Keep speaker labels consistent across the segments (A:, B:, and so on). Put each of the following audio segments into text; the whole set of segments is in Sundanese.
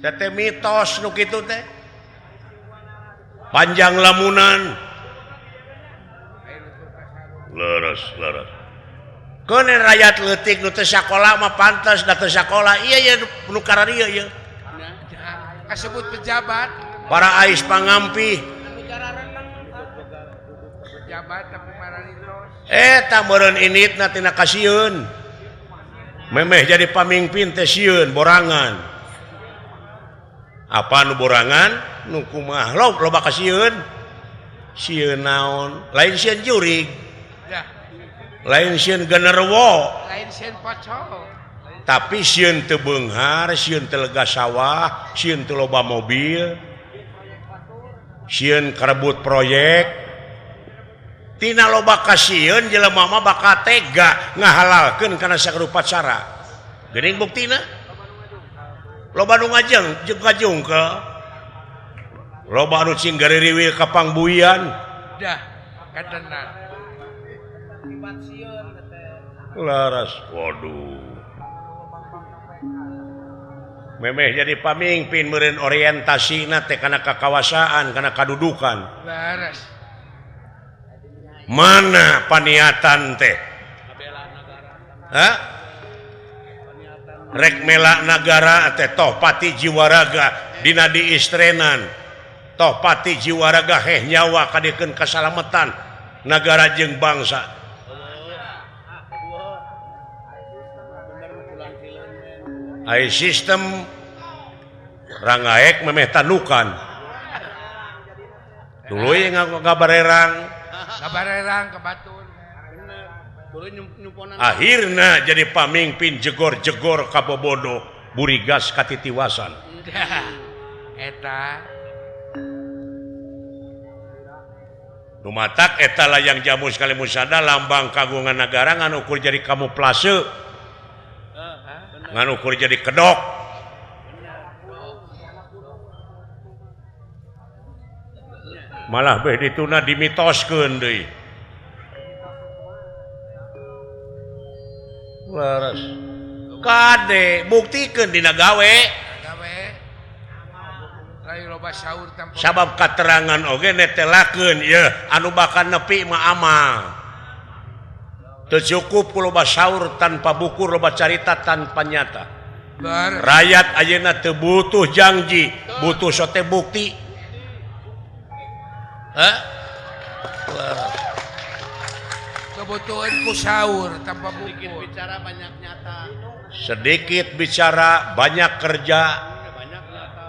A: Teh mitos nu kitu teh. Panjang lamunan. Leres leres. Keun rakyat leutik nu teu sakola mah pantes da teu sakola. Ieu ye nu kararieu ieu.
B: Kasebut pejabat.
A: Para ais pangampih.
B: Pejabat tapi mararitos.
A: Eta meureun inditna tina kasieun. Memeh jadi pamimpin teh sieun borangan. Apa nu borangan? Nu kumaha loba kasieun. Sieun naon? Lain sieun jurig. Lain sieun genderuwo.
B: Lain sieun pocong.
A: Tapi sieun teu beunghar, sieun teu lega sawah, sieun teu loba mobil. Sieun karebut proyek. Tina loba kasieun jelema mah bakal tega ngahalalkeun kana sarupa cara. Geuning buktina? Loba nu ngajeng jeung ngajungkel. Loba nu cing gaririwil ka pangbuian.
B: Dah, katenan.
A: Laras, waduh. Memeh jadi pamimpin meureun orientasina teh kana kakawasaan, kana kadudukan.
B: Laras.
A: Mana paniatan teh? Hah? Rek mela nagara teh toh pati jiwaraga dina diistrenan. Toh pati jiwaraga heh nyawa kadiekeun kasalametan nagara jeung bangsa. Ai sistem rangaek memeh tanukan. Tuluy ngabarerang.
B: Kabarerang ke batur.
A: Akhirna jadi pamimpin jegor-jegor kabobodo burigas katitiwasan.
B: Eta
A: Dumatak eta layang jamu sekali musada lambang kagungan nagara ngan ukur jadi kamuflase. Ngan ukur jadi kedok. Malah beh dituna dimitoskeun deui. Leres. Kade buktikeun dina gawe. Sabab katerangan oge netelakeun yeuh anu bakal nepi mah amal. Teu cukup ku loba saur tanpa buku loba carita tanpa nyata. Rakyat ayeuna teu butuh janji, butuh sote bukti. Hah?
B: Kebutuhan ku saur tanpa buku.
C: Sedikit bicara banyak nyata.
A: Sedikit bicara banyak kerja.
C: Banyak nyata.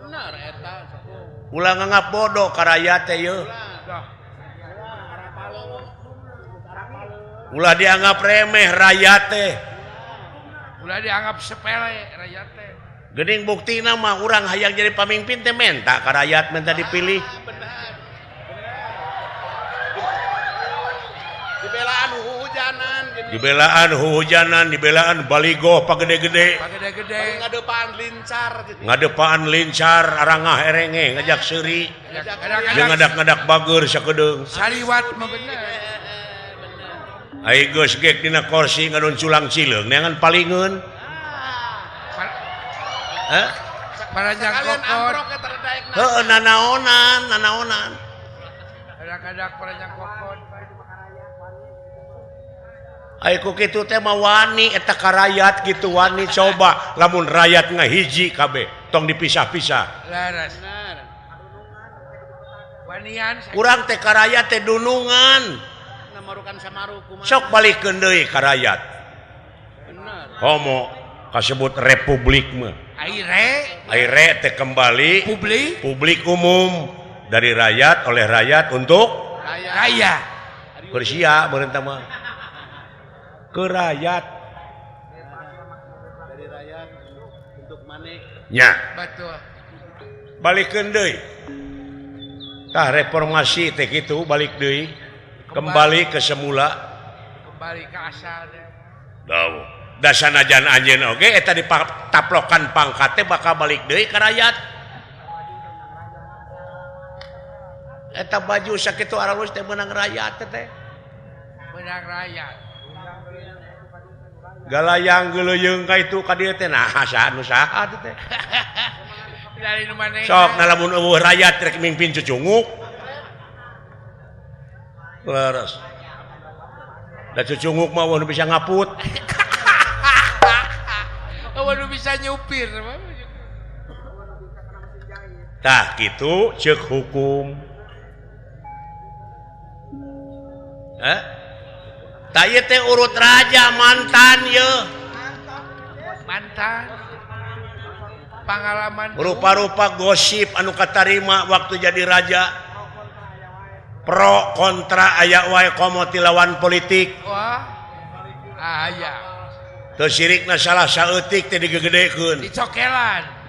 C: Benar eta.
A: Ulah nganggap bodoh ka rakyat teh yeuh. Ulah dianggap remeh rakyat teh.
B: Ulah dianggap sepele rakyat teh.
A: Geuning buktina mah urang hayang jadi pamimpin teh menta ka rakyat menta dipilih.
C: Dibelaan huhujanan
A: Dibelaan huhujanan, dibelaan baligoh pagede-gede.
B: Pagede-gede.
C: Ngadepaan lincar gitu.
A: Ngadepaan lincar arangah erenge ngajak seuri. Jeung ngadak-ngadak bager sakedeung.
B: Saliwat mah bener.
A: Ai geus gek dina kursi ngadon culang cileung neangan palingeun. Hah?
B: Paranjang kokot.
A: Heuh nanaonan, nanaonan.
B: Kadak-kadak paranjang kokot.
A: Ai ku kitu teh mah wani eta ka rakyat kitu wani coba lamun rakyat ngahiji kabeh tong dipisah-pisah.
B: Laras. Wanian
A: urang teh ka rakyat teh dunungan. Sok balikeun deui ka rakyat. Homo kasebut republik mah. Ai re teh kembali
B: publik
A: publik umum dari rakyat oleh rakyat untuk
B: rakyat.
A: Persia meureun mah. Ke rakyat.
C: Dari rakyat untuk maneh.
A: Nya.
B: Betul.
A: Balikeun deui. Tah reformasi teh kitu balik deui. Kembali ke semula.
B: Kembali ke asalnya.
A: Dawuh. Da sanajan anjeun oge eta ditaplokan pangkat teh bakal balik deui ka rakyat. Eta baju sakitu aralus teh meunang rakyat teh.
B: Meunang rakyat.
A: Galayang geuleuyeng ka itu ka dieu teh nah saha nu saha teh. Sok na lamun eueuh rakyat rek mimpin cucunguk. Leres. Da cucunguk mah eueuh nu bisa ngaput.
B: Eueuh nu bisa nyupir.
A: Tah kitu ceuk hukum. Hah? Tah ieu teh urut raja mantan ye.
B: Mantan. Pengalaman
A: rupa-rupa gosip anu katarima waktu jadi raja. Pro kontra aya wae komo ti lawan politik.
B: Wah. Aya.
A: Teu sirikna salah saeutik teh digegedekeun.
B: Dicokelan.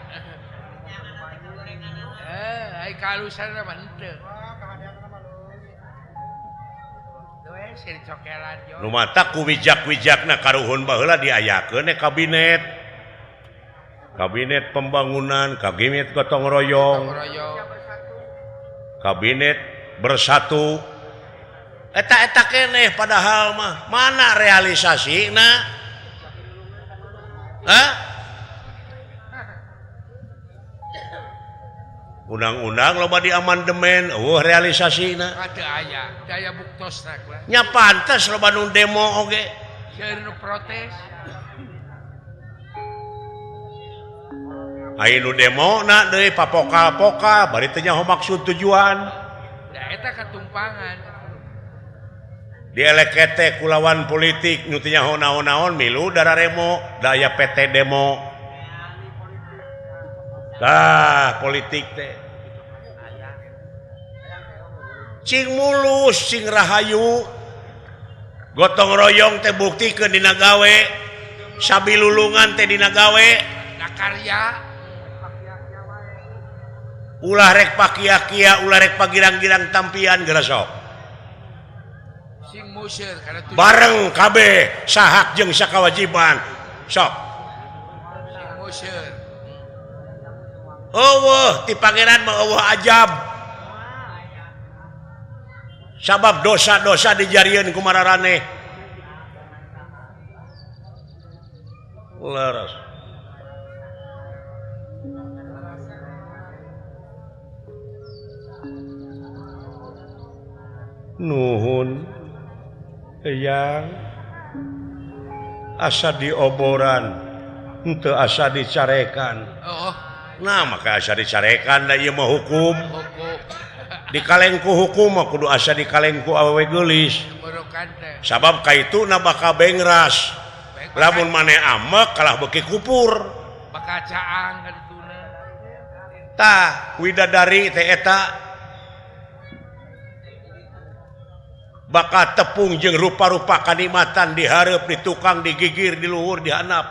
B: Ai kalusan mah henteu.
A: Nu matak ku wijak-wijakna karuhun baheula diayakeun kabinet. Kabinet pembangunan, kabinet gotong royong, kabinet bersatu. Eta-eta keneh padahal mah mana realisasina? Hah? Undang-undang loba diamandemen, eueuh realisasina.
B: Teu aya, teu aya buktosna.
A: Nya pantes loba nu demo oge.
B: Seueur nu protes.
A: Aya nu demo na deui papokal-pokal bari teu nyaho maksud tujuan.
B: Da eta katumpangan.
A: Dielekete ku lawan politik nu teu nyaho naon-naon milu dararemo, da aya PT demo. Tah politik teh. Cing mulus, cing rahayu. Gotong royong teh buktikeun dina gawe. Sabilulungan teh dina gawe.
B: Na karya.
A: Ulah rek pakia-kia, ulah rek pagirang-girang tampian geura sok.
B: Sing museur kana tujuan.
A: Bareng kabeh sahak jeung sakawajiban. Sok.
B: Sing museur.
A: Eueuh ti pangeran mah eueuh ajab. Sabab dosa-dosa dijarieun ku mararaneh. Leres. Nuhun eyang asa dioboran henteu asa dicarekan.
B: Oh.
A: Nah maka asa dicarekan da ieu mah hukum. Dikalengku hukum mah kudu asa dikalengku awewe geulis. Sabab kaituna bakal bengras. Lamun maneh amek kalah beuki kupur.
B: Bakal caang kadituna.
A: Tah widadari teh eta bakal tepung jeung rupa-rupa kanikmatan dihareup, di tukang, digigir, di luhur, dihanap.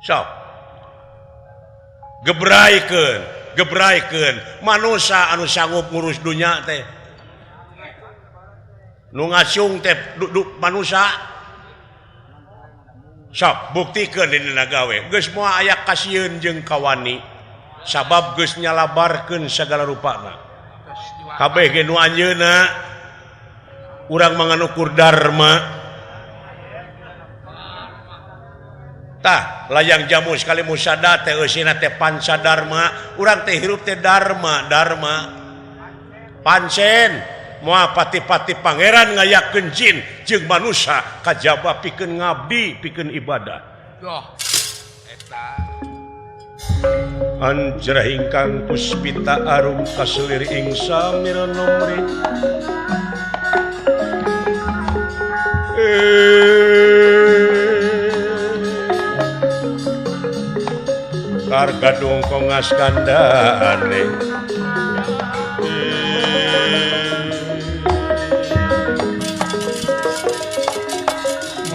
A: Sok. Gebraikeun, gebraikeun manusa anu sanggup ngurus dunya teh. Nu ngacung teh duduk manusa. Sok buktikeun dina gawe. Geus moal aya kasieun jeung kawani. Sabab geus nyalabarkeun sagala rupana. Kabeh ge nu anjeunna urang manganukur dharma. Tah layang jamu sekali musada teh eusina teh panca dharma, urang teh hirup teh dharma, dharma. Pancen moal pati-pati pangeran ngayakeun jin jeung manusa kajaba pikeun ngabdi, pikeun ibadah.
B: Doh eta
A: Anjrah ingkang puspita arum kaselir ing samira nomri. Kargadung kongas kandhane.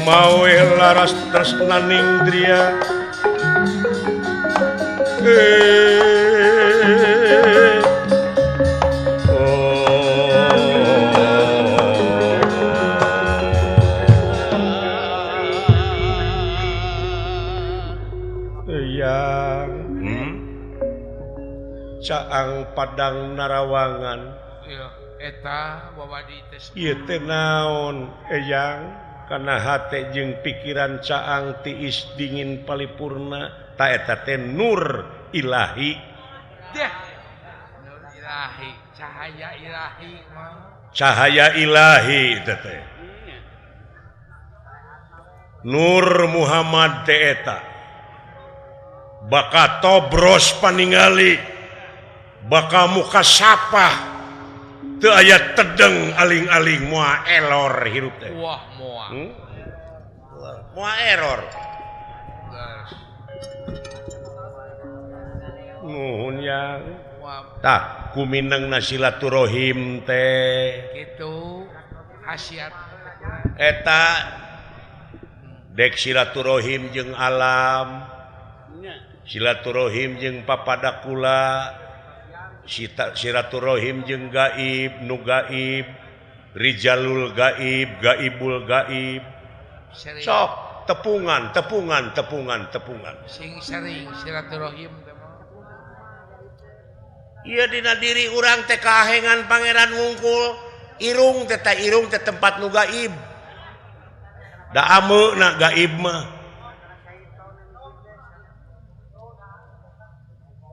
A: Mawe laras tresnaning driya. Yang caang padang narawangan.
B: Iya. Eta wawadi teh
A: ieu teh naon eyang kana hate jeung pikiran caang tiis dingin palipurna ta eta teh nur ilahi.
B: Deh. Nur ilahi, cahaya ilahi mah.
A: Cahaya ilahi eta teh. Nur Muhammad teh eta. Baka tobros paningali, baka muka sapah. Teu aya tedeng aling-aling moal elor hirup teh.
B: Wah, moal.
A: Moal error. Nuhun yang. Tah, kuminengna silaturahim teh.
B: Kitu khasiat.
A: Eta dek silaturahim jeung alam. Silaturahim jeung papadakula. Silaturahim jeung gaib, nu gaib, rijalul gaib, gaibul gaib. Sok tepungan, tepungan, tepungan, tepungan.
B: Sing sering silaturahim teh mah.
A: Ieu dina diri urang teh kahengan Pangeran wungkul, irung teh ta irung teh tempat nu gaib. Da ameuna gaib mah.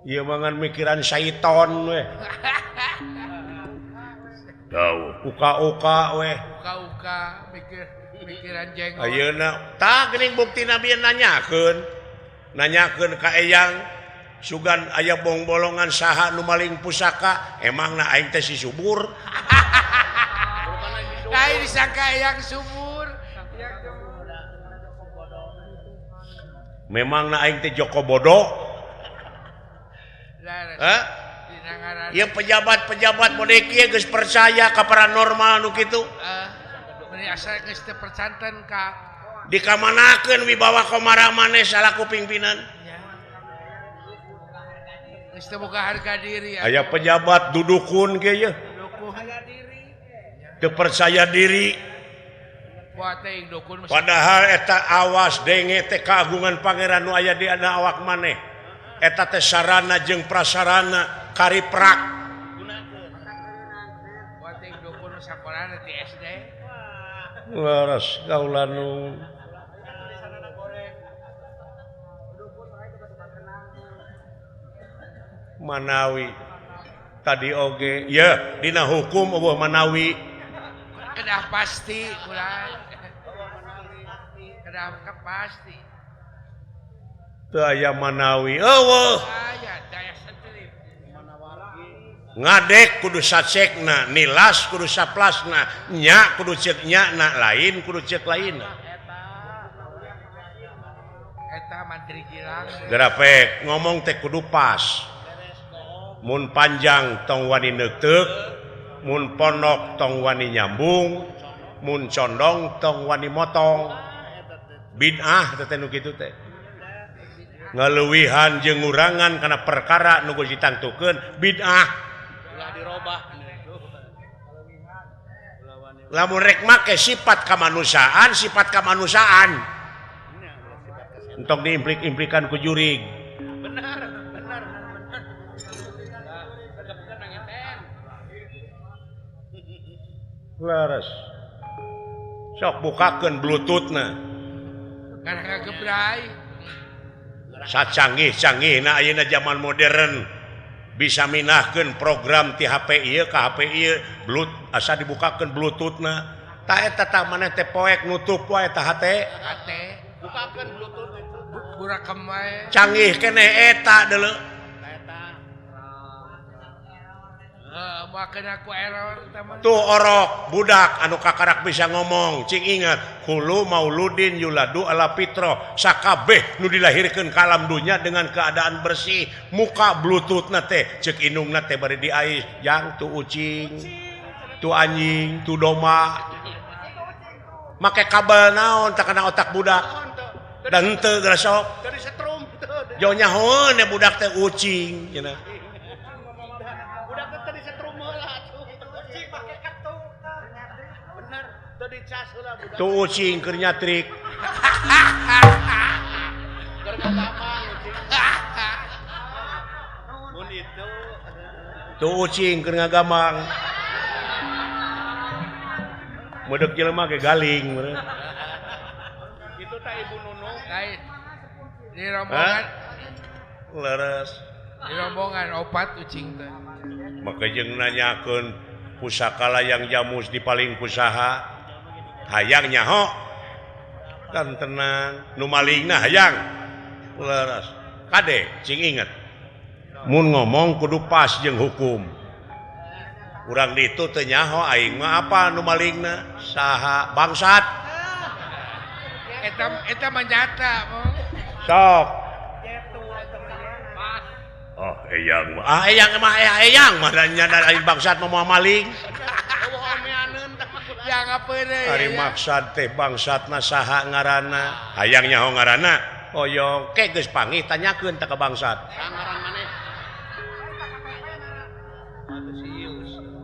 A: Ieu mangan mikiran syaiton weh. Dau uka-uka weh.
B: Uka-uka mikir mikiran jenggot.
A: Ayeuna tah geuning buktina bieu nanyakeun. Nanyakeun ka eyang sugan aya bongbolongan saha nu maling pusaka, emangna aing teh si subur.
B: Lain disangka eyang subur.
A: Memangna aing teh Joko Bodo. Ya pejabat-pejabat model kieu geus percaya ka paranormal nu kitu.
B: Meuni asa geus teu percanten ka
A: dikamanakeun wibawa komara maneh salaku pimpinan.
B: Geus teu boga harga diri.
A: Aya pejabat dudukun ge ye. Teu percaya diri. Padahal eta awas denge teh kagungan pangeran nu aya di ana awak maneh. Eta teh sarana jeung prasarana kariprak. Leres kaula nu manawi tadi oge ye dina hukum eueuh manawi
B: kedah pasti ulah kedah pasti
A: teu aya manawi eueuh ngadek kudu sacekna nilas kudu saplasna nya kudu ceuk nya na lain kudu ceuk lainna
B: eta mantri gilang
A: grafek ngomong teh kudu pas mun panjang tong wani neuteuk mun pondok tong wani nyambung mun condong tong wani motong bid'ah teh nu kitu teh ngaleuwihan jeung ngurangan kana perkara nu geus ditangtukeun bid'ah
C: ulah dirobah
A: lamun rek make sifat kamanusiaan entong diimplik-implikan ku jurig
C: benar benar
A: leres sok bukakeun bluetoothna
B: kana kagebrai
A: sacanggih-canggihna ayeuna zaman modern bisa minahkeun program ti HP ieu ka HP ieu bluetooth asa dibukakeun bluetoothna ta eta tah maneh teh poek nutup wae tah hate
C: bukakeun bluetooth
B: burakem wae
A: canggih keneh eta deuleu tuh orok budak anu kakarak bisa ngomong cing ingat hulu mauludin yuladu ala fitro sakabeh nu dilahirkeun ka alam dunya dengan keadaan bersih muka bluetoothna teh ceuk indungna teh bari diais jang tu ucing tu anjing tu domba make kabel naon tak kana otak budak dan henteu geura sok jauh nyahoeun budak teh ucing cenah. Tuh ucing keur nyatrik. Tuh ucing keur ngagamang. Meudek jelema ge galing meureun.
C: Kitu tah Ibu Nunu.
B: Lain. Di rombongan
A: leres.
B: Di rombongan opat ucing teh.
A: Maka jeung nanyakeun pusaka layang jamus di paling kusaha. Hayang nyaho. Kan tenang, nu malingna hayang. Leres. Kade cing inget. Mun ngomong kudu pas jeung hukum. Urang ditu teu nyaho aing mah apa nu malingna saha bangsat.
B: Eta eta mah nyata.
A: Sok. Oh, eyang mah. Ah, eyang mah eyang mah da nya aing bangsat mah moal maling. Ari maksad teh bangsatna saha ngaranna? Hayang nyaho ngaranna? Oyong ke geus panggih tanyakeun teh ka bangsat.
C: Ngaran maneh?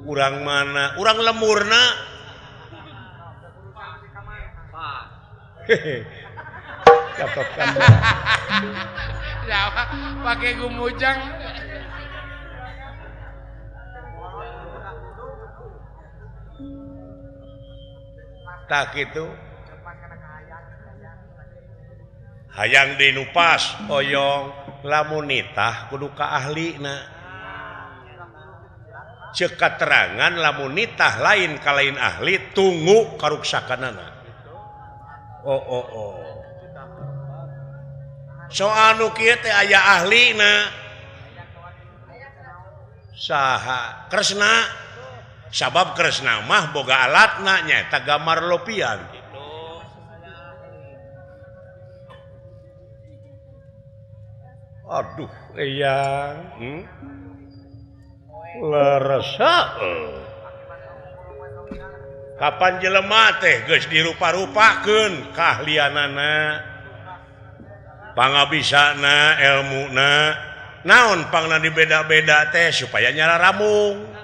A: Urang mana? Urang lemurna. Hehe. Cakep kan.
B: Pakai gumujang.
A: Tak gitu. Hayang dinupas oyong lamun nitah kudu ka ahlina. Ceuk katerangan lamun nitah lain ka lain ahli tunggu karuksakanana. Oh oh oh. Soal nu kieu teh aya ahlina. Saha? Kresna. Sabab Kresna mah boga alatna nyaeta gamar lopian. Aduh, eyang. Leres heueuh. Kapan jelema teh geus dirupa-rupakeun kaahlianana, pangabisana, elmuna, naon pangna dibeda-beda teh supaya nyararamung.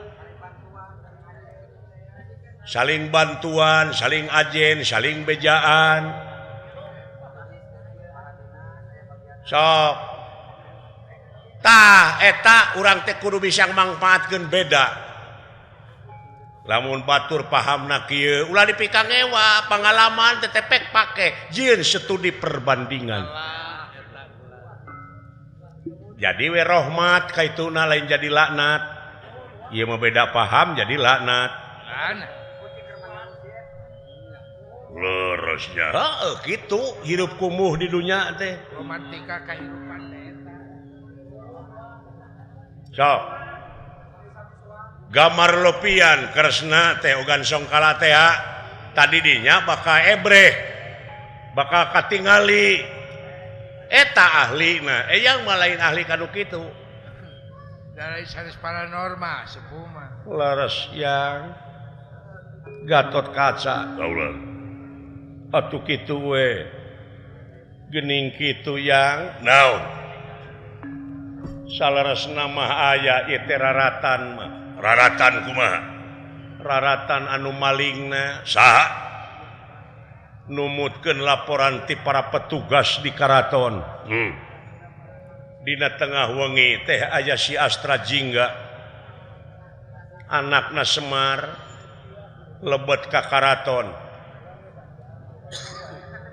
A: Saling bantuan, saling ajen, saling bejaan. Sok. Tah eta urang teh kudu bisa mangpaatkeun beda. Lamun batur pahamna kieu ulah dipikangewa, pangalaman teh tepek pake jieun studi perbandingan. Jadi we rahmat kaituna lain jadi laknat. Ieu mah beda paham jadi laknat. Leresnya. Heeh kitu hirup kumuh di dunya teh.
B: Romantika kahirupan teh eta.
A: Sok. Gamar lopian Kresna teh ogan songkala teh tadi dinya bakal ebreh. Bakal katingali. Eta ahlina, eyang mah lain ahli kanu kitu.
B: Dari sanes paranormal sepuh mah.
A: Leres yang Gatot Kaca. Kaulah. Atuh kitu we. Gening kitu yang naon? Saleresna mah aya ieu teh raratan mah. Raratan kumaha? Raratan anu malingna saha? Numutkeun laporan ti para petugas di karaton. Dina tengah wengi teh aya si Astra Jingga. Anakna Semar lebet ka karaton.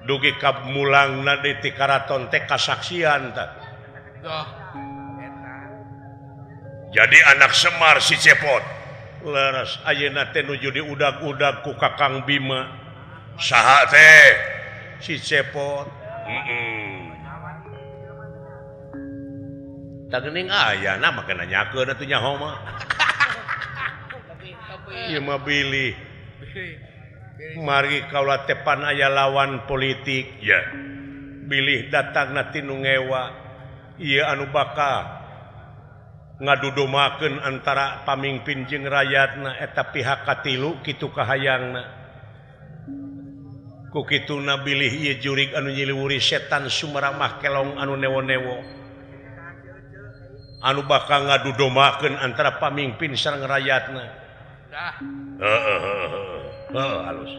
A: Dugi ka mulangna di ti karaton teh kasaksian tah. Jadi anak Semar si Cepot. Leres ayeuna teh nuju diudag-udag ku Kakang Bima. Saha teh? Si Cepot. Tah geuning aya na make nanyakeun atuh nyaho mah. Ieu mah bilih. Mari kaula teh pan aya lawan politik ya. Bilih datangna ti nu ngewa. Ieu anu bakal ngadudomakeun antara pamingpin jeung rakyatna eta pihak katilu kitu kahayangna. Ku kituna bilih ieu jurig anu nyiliwuri setan sumaramah kelong anu newo-newo. Anu bakal ngadudomakeun antara pamingpin sareng rakyatna. Heeh, halus.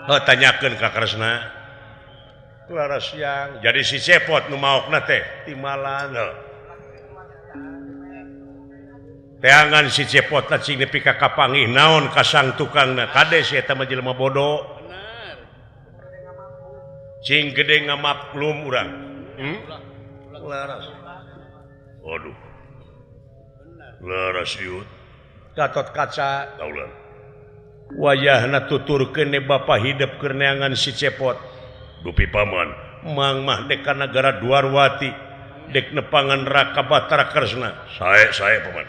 A: Heuh tanyakeun ka Kresna. Laras yang jadi si Cepot nu maokna teh timalan. Teangan si Cepot cing nepi ka kapanggih naon kasang tukangna kade si eta mah jelema bodoh. Cing gede ngamaklum urang. Laras. Waduh. Laras yut. Gatot Kaca taulan. Wayahna tuturkeun bapa hidep keur neangan si Cepot. Dupi paman, mang mah dek ka nagara Dwarwati, dek nepangan Raka Batara Kresna. Sae sae paman.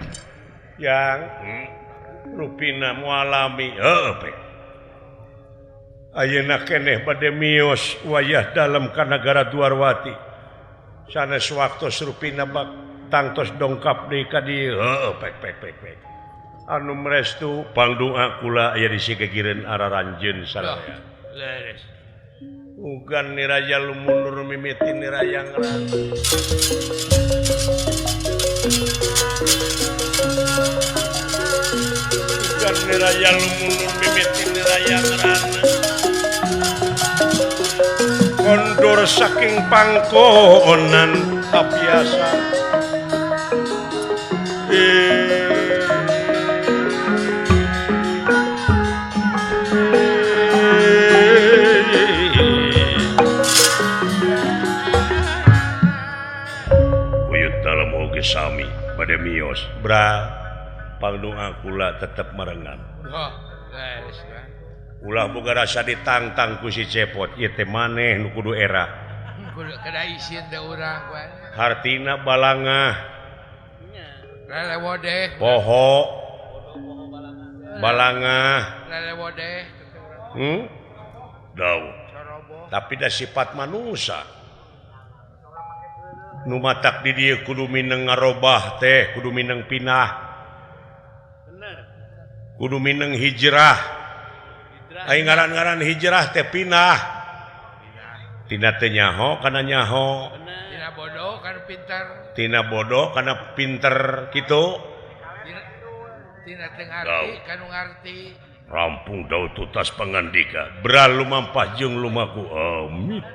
A: Yang rupina mualami heuh pek. Ayeuna keneh bade mios wayah dalem ka nagara Dwarwati. Sanes waktos rupina bak tangtos dongkap deui ka dieu. Heuh pek pek pek pek. Anu merestu pangdoa kula aya di sigegireun araranjeun saraya.
B: Leres.
A: Ugan niraya lumunur mimiti niraya ngerang. Ugan niraya lumunur mimiti niraya ngerang. Kondor saking pangkonan tak biasa. Sami bade mios bra pangdoa kula tetep merengan.
B: Oh, leres kan.
A: Ulah boga rasa ditangtang ku si Cepot ieu teh maneh nu kudu era.
B: Kudu kada isin teh urang we.
A: Hartina balangah.
B: Lelewodeh.
A: Poho. Balangah.
B: Lelewodeh.
A: Dau. Tapi da sifat manusia. Nu matak di dieu kudu mineng ngarobah teh, kudu mineng pinah.
C: Bener.
A: Kudu mineng hijrah. Ai ngaran-ngaran hijrah teh pinah. Tina teu nyaho kana nyaho.
B: Tina bodoh kana pinter.
A: Tina bodoh kana pinter kitu.
B: Tina teu ngarti kana ngarti.
A: Rampung dau tutas pangandika. Bra lumampah jeung lumaku amit.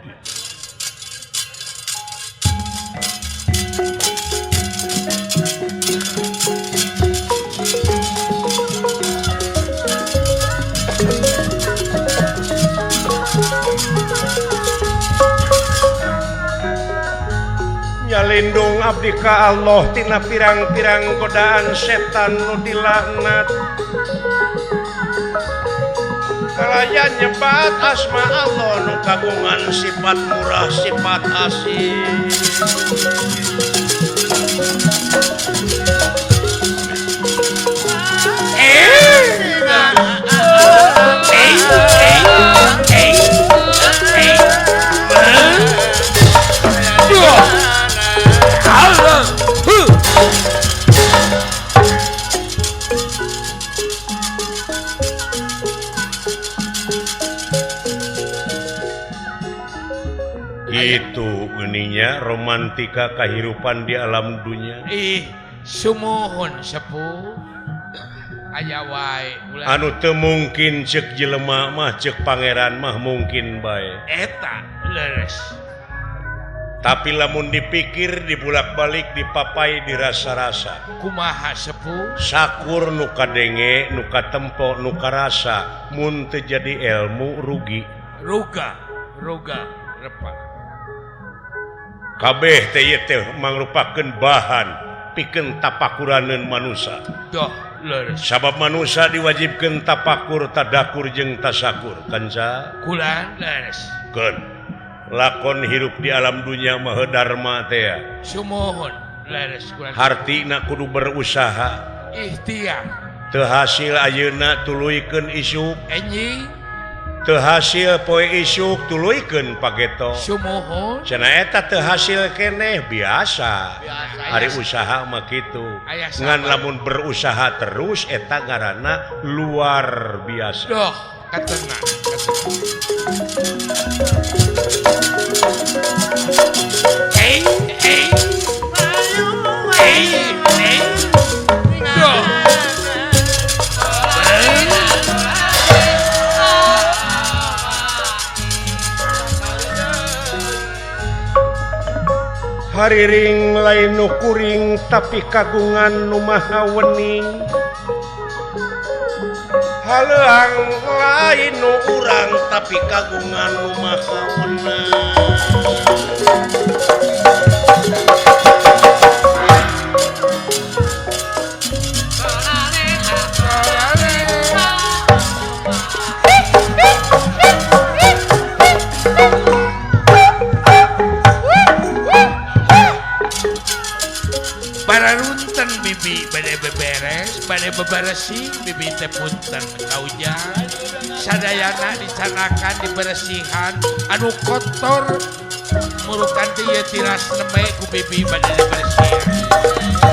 A: Nyalindung abdi ka Allah tina pirang-pirang godaan setan nu dilaknat. Kalayan nyebat asma Allah nu kagungan sifat murah sifat asih. Itu geninya romantika kehidupan di alam dunia.
B: Ih, sumuhun sepuh. Aya wae ulah.
A: Anu teu mungkin ceuk jelema mah ceuk pangeran mah mungkin bae.
B: Eta leres.
A: Tapi lamun dipikir dibulak-balik dipapai dirasa-rasa.
B: Kumaha sepuh?
A: Sakur nu kadenge, nu katempo, nu karasa, mun teu jadi ilmu rugi.
B: Ruga, ruga repa.
A: Kabeh teh ieu teh mangrupakeun bahan pikeun tapakuraneun manusa.
B: Doh, leres.
A: Sabab manusa diwajibkeun tapakur, tadakur jeung tasakur. Kanca?
B: Kula leres.
A: Keun. Lakon hirup di alam dunia mah dharma teh ya.
B: Sumuhun leres kula.
A: Hartina kudu berusaha.
B: Ikhtiar.
A: Teu hasil ayeuna tuluykeun isuk.
B: Enjing.
A: Teu hasil poe isuk tuluykeun pageto.
B: Sumuhun.
A: Cenah eta teu hasil keneh biasa. Ari usaha mah kitu. Ngan lamun berusaha terus eta ngaranna luar biasa.
B: Doh, katenang.
A: Hariring lain nu kuring tapi kagungan nu maha wening. Haleuang lain nu urang tapi kagungan nu maha wenang.
B: Bararunten bibi bade beberes bade beberesih bibi teh punten kaujan sadayana dicanakan diberesihan anu kotor murukan teh ieu tiras neme ku bibi bade diberesihan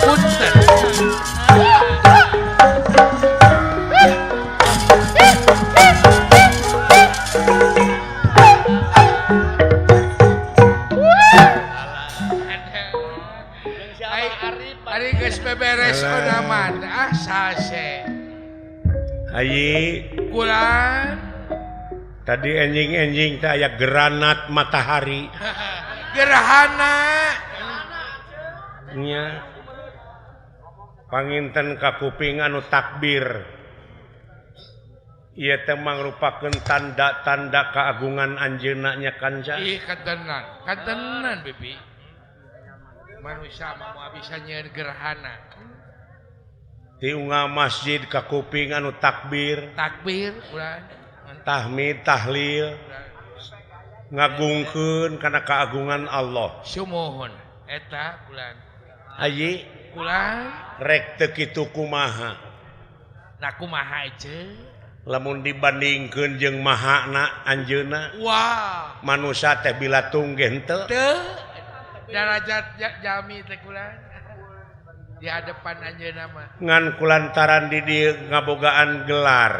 B: punten. Beberes onaman ah sase.
A: Ayi
B: kulan
A: tadi enjing-enjing teh aya granat matahari.
B: Gerhana
A: nya. Panginten ka kuping anu takbir. Ieu teh mangrupakeun tanda-tanda keagungan anjeunna nya kanca.
B: Ih katenan, katenan bibi. Manusia mau bisa nyeun gerhana.
A: Ti unggal masjid ka kuping anu takbir,
B: takbir ulah
A: tahmid tahlil ngagungkeun kana keagungan Allah.
B: Sumuhun eta bulan.
A: Ayi
B: kulan
A: rek teu kitu kumaha?
B: Nah kumaha ece?
A: Lamun dibandingkeun jeung mahana anjeunna.
B: Wah,
A: manusia teh bilatung ge henteu.
B: Teu. Darajat jami teh kulan di hadapan anjeunna mah
A: ngan kulantaran di dieu ngabogaan gelar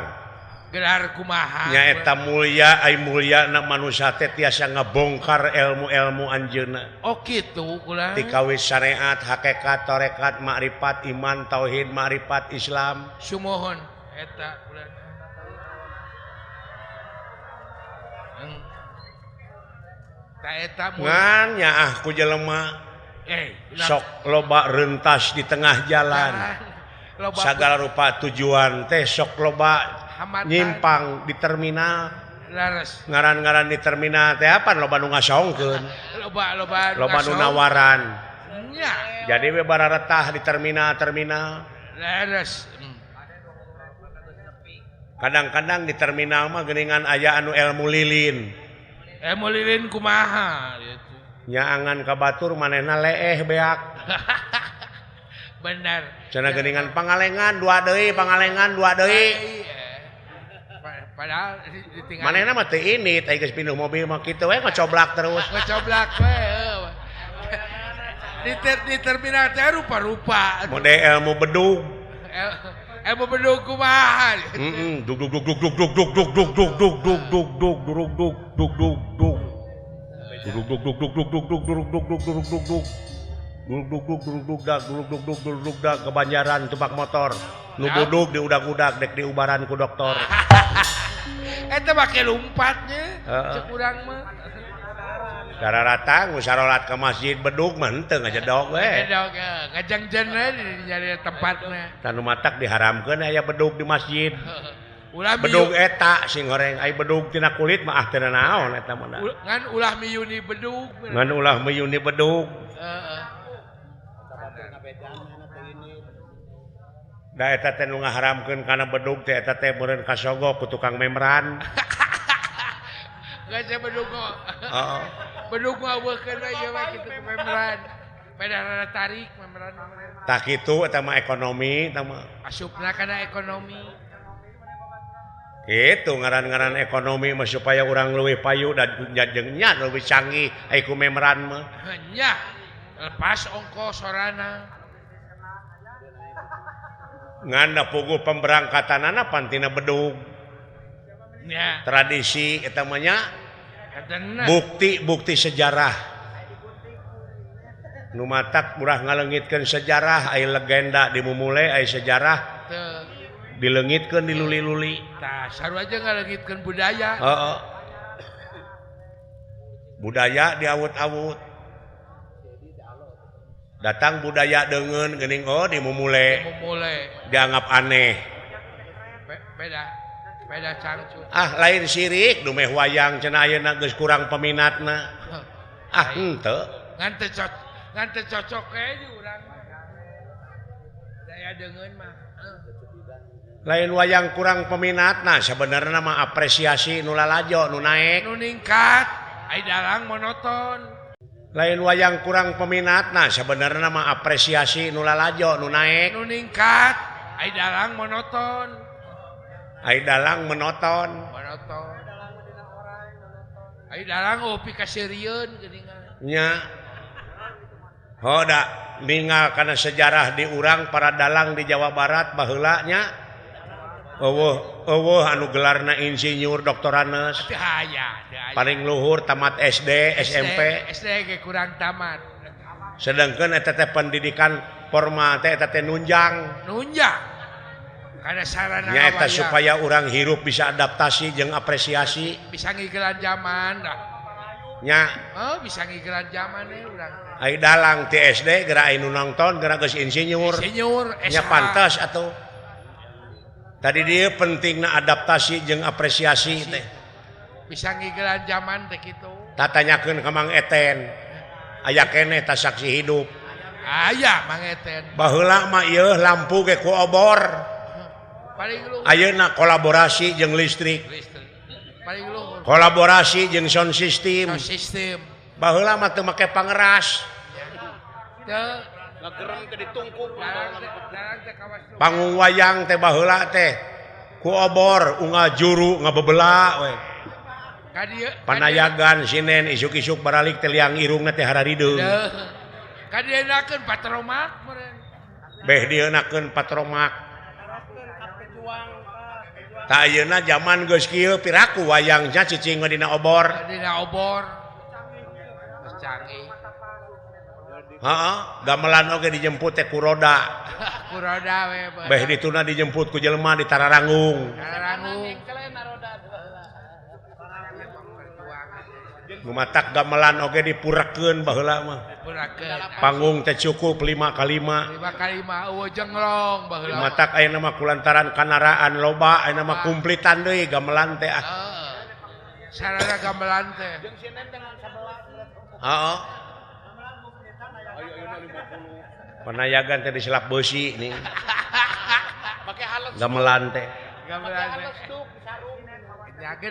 B: gelar kumaha
A: nyaeta mulya ai mulyana manusia teh tiasa ngabongkar ilmu-ilmu anjeunna.
B: Oh kitu kulan
A: tikawis syariat hakikat tarekat makrifat iman tauhid makrifat Islam
B: sumuhun eta kulan.
A: Ngan nyaah ku jelema sok loba rentas di tengah jalan sagala rupa tujuan teh sok loba nyimpang di terminal ngaran-ngaran di terminal teh apa loba nu ngasongkeun loba nu nawaran jadi we bararetah di terminal-terminal. Kadang-kadang di terminal mah geuningan aya anu ilmu lilin.
B: Ilmu lilin kumaha gitu.
A: Nyaangan ka batur manehna leeh beak.
B: Bener.
A: Cenah geuningan pangalengan dua deui, pangalengan dua deui.
B: Padahal ditinggal.
A: Manehna mah teu ini, teh geus pinuh mobil mah kitu we ngocoblak terus.
B: Ngocoblak we. Di terminal teh rupa-rupa.
A: Mode ilmu bedug.
B: Ilmu bedug kumaha?
A: Heeh, dug dug dug dug dug dug dug dug dug dug dug dug dug dug dug dug dug dug. Dug dug dug dug dug dug dug dug dug dug dug dug dug. Dug dug dug dug dug dag dug dug dug dug dug dag ke Banjaran tebak motor. Nu budug diudag-udag dek diubaran ku doktor.
B: Eta make lompatnya cek urang mah.
A: Dararata ngusarolat ke masjid bedug mah henteu ngajedog we.
B: Ngajedog ngajangjeun we di tempatna.
A: Tanu matak diharamkeun aya bedug di masjid. Bedug eta sing goreng ai bedug tina kulit mah ah teu naon eta mah.
B: Ngan ulah miyuni bedug.
A: Ngan ulah miyuni bedug.
B: Heeh.
A: Da eta teh nu ngaharamkeun kana bedug teh eta teh meureun kasogok ku tukang memran.
B: Geus bedug kok.
A: Heeh.
B: Bedug mah eueuhkeun we ieu mah kitu memran. Pada rada tarik memran.
A: Tah kitu eta mah ekonomi eta mah.
B: Asupna kana ekonomi.
A: Kitu ngaran-ngaran ekonomi mah supaya urang leuwih payu dan jeung nya leuwih canggih ai ku memran mah.
B: Nya lepas ongkos sorana.
A: Ngan da puguh pemberangkatanana pantina bedug.
B: Nya.
A: Tradisi eta mah nya. Bukti-bukti sejarah. Nu matak murah ngaleungitkeun sejarah ai legenda dimumule ai sejarah dileungitkeun diluli-luli.
B: Tah sarua aja ngaleungitkeun budaya.
A: Heeh. Budaya diawut-awut. Datang budaya deungeun geuning oh dimumule.
B: Dimumule.
A: Dianggap aneh.
B: Beda beda cangcut.
A: Ah lain sirik dumeh wayang cenah ayeuna geus kurang peminatna. Ah henteu.
B: Ngan teu cocok we di urang mah. Budaya deungeun mah.
A: Lain wayang kurang peminatna sebenarnya mah apresiasi nu lalajo nu naek.
B: Nu ningkat ai dalang monoton.
A: Lain wayang kurang peminatna sebenarnya mah apresiasi nu lalajo nu naek.
B: Nu ningkat ai dalang monoton.
A: Ai dalang menoton.
B: Monoton. Ai dalang oh pikaseurieun geuningan.
A: Nya. Hoda ningal kana sejarah di urang para dalang di Jawa Barat baheula nya. Eueuh eueuh anu gelarna insinyur doktoranes.
B: Teu aya, teu aya.
A: Paling luhur tamat SD, SMP.
B: SD ge kurang tamat.
A: Sedangkan eta teh pendidikan formal teh eta teh nunjang.
B: Nunjang. Kana sarana
A: nyaeta supaya urang hirup bisa adaptasi jeung apresiasi.
B: Bisa ngigelan zaman dah.
A: Nya.
B: Oh, bisa ngigelan zaman we urang.
A: Ai dalang ti SD geura anu nonton geura geus insinyur.
B: Insinyur,
A: nya pantas atuh. Tadi dia pentingna adaptasi jeung apresiasi teh.
B: Bisa ngigelan zaman teh kitu.
A: Tatanyakeun ka Mang Eten. Aya keneh ta saksi hidup.
B: Aya Mang Eten.
A: Baheula mah ieu lampu ge ku obor.
B: Paling luhur.
A: Ayeuna kolaborasi jeung listrik.
B: Paling luhur.
A: Kolaborasi jeung sound system.
B: Sound system.
A: Baheula mah teu make pangeras.
B: Teu
C: ngagerem teh ditungkuk.
A: Panggung wayang teh baheula teh ku obor unggal juru ngabebela we. Panayagan sinen isuk-isuk baralik teh liang irungna teh hararideung.
B: Kadieunakeun patromak meureun.
A: Beh dieunakeun patromak. Tah ayeuna jaman geus kieu piraku wayangnya cicing we dina obor.
B: Dina obor. Geus canggih.
A: Heeh, gamelan oge dijemput teh ku roda.
B: Ku roda we.
A: Beh dituna dijemput ku jelema di Tararanggung.
B: Tararanggung.
A: Nu matak gamelan oge dipurekeun baheula mah.
B: Dipurekeun.
A: Panggung teh cukup 5x5.
B: 5x5 eueuh jenglong baheula.
A: Nu matak ayeuna mah kulantaran kanaraan loba ayeuna mah kumplitan deui gamelan teh ah.
B: Heeh. Sarana gamelan teh.
C: Jeung sinden teh ngan 11.
A: Heeh. Panayagan teh diselap beusi nih. Gamelan teh.
B: Gamelan teh.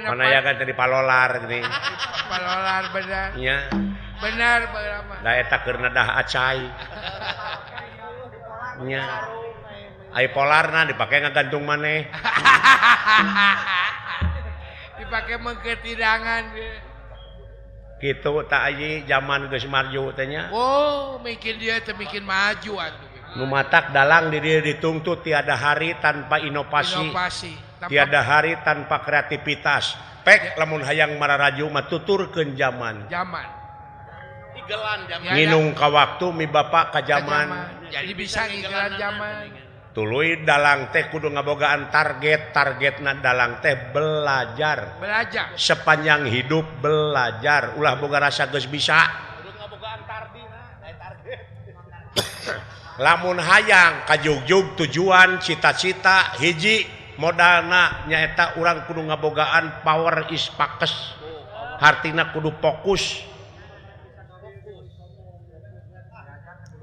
A: Panayagan teh dipalolar geuning.
B: Palolar bener.
A: Nya.
B: Bener baheula mah.
A: Da eta keur nedah acai. Nya. Ai polarna dipake ngagantung maneh.
B: Dipake mengkeut hidangan ge.
A: Gitu tak ayi zaman geus maju teh nya.
B: Oh, mikir dia teh mikir maju atuh.
A: Nu matak dalang di dieu dituntut tiada hari tanpa inovasi.
B: Inovasi.
A: Tiada hari tanpa kreativitas. Pek lamun hayang mararaju mah tuturkeun zaman.
B: Zaman.
C: Igelan zaman.
A: Nginung ka waktu mi bapa ka zaman.
B: Jadi bisa ngigelan zaman.
A: Tuluy dalang teh kudu ngabogaan target, targetna dalang teh belajar.
B: Belajar.
A: Sepanjang hidup belajar, ulah boga rasa geus bisa.
C: Kudu ngabogaan tardina, aya target.
A: Lamun hayang kajugjug tujuan cita-cita hiji modalna nyaeta urang kudu ngabogaan power is pakes. Hartina kudu fokus.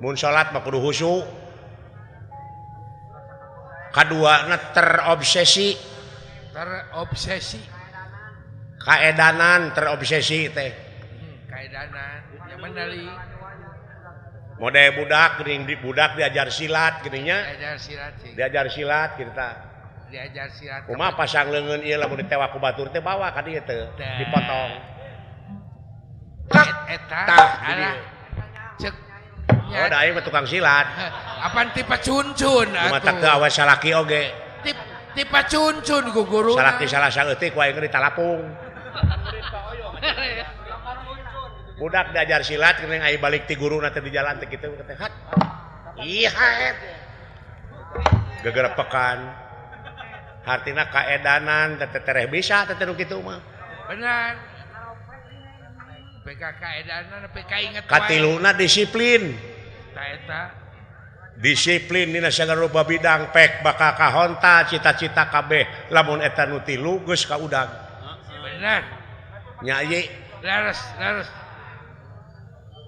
A: Mun salat mah kudu khusyuk. Kaduana terobsesi.
B: Terobsesi.
A: Kaedanan terobsesi teh.
B: Kaedanan yang menali.
A: Mode budak geuning budak diajar silat geuning nya.
B: Diajar silat sih.
A: Diajar silat kitu tah.
B: Diajar silat.
A: Kumaha pasang leungeun ieu lamun ditewak ku batur teh bawa ka dieu teh dipotong.
B: Eta
A: tah
B: cek.
A: Oh, da aing mah tukang silat.
B: Apan tipe cuncun atuh.
A: Matak teu awas salaki oge.
B: Tipe cuncun ku guruna.
A: Salaki salah saeutik ku aing ditalapung. Budak diajar silat geuning ai balik ti guruna teh di jalan teh kitu teh. Hat. Ih haet. Gegerepekan. Hartina kaedanan teh tereh bisa teh nu kitu mah.
B: Benar. PK kaedanan PK inget wae.
A: Katiluna disiplin.
B: Eta-eta
A: disiplin dina sagala rupa bidang pek bakal kahonta cita-cita kabeh lamun eta nu tilu geus kaudag.
B: Bener.
A: Nya ieu
B: leres leres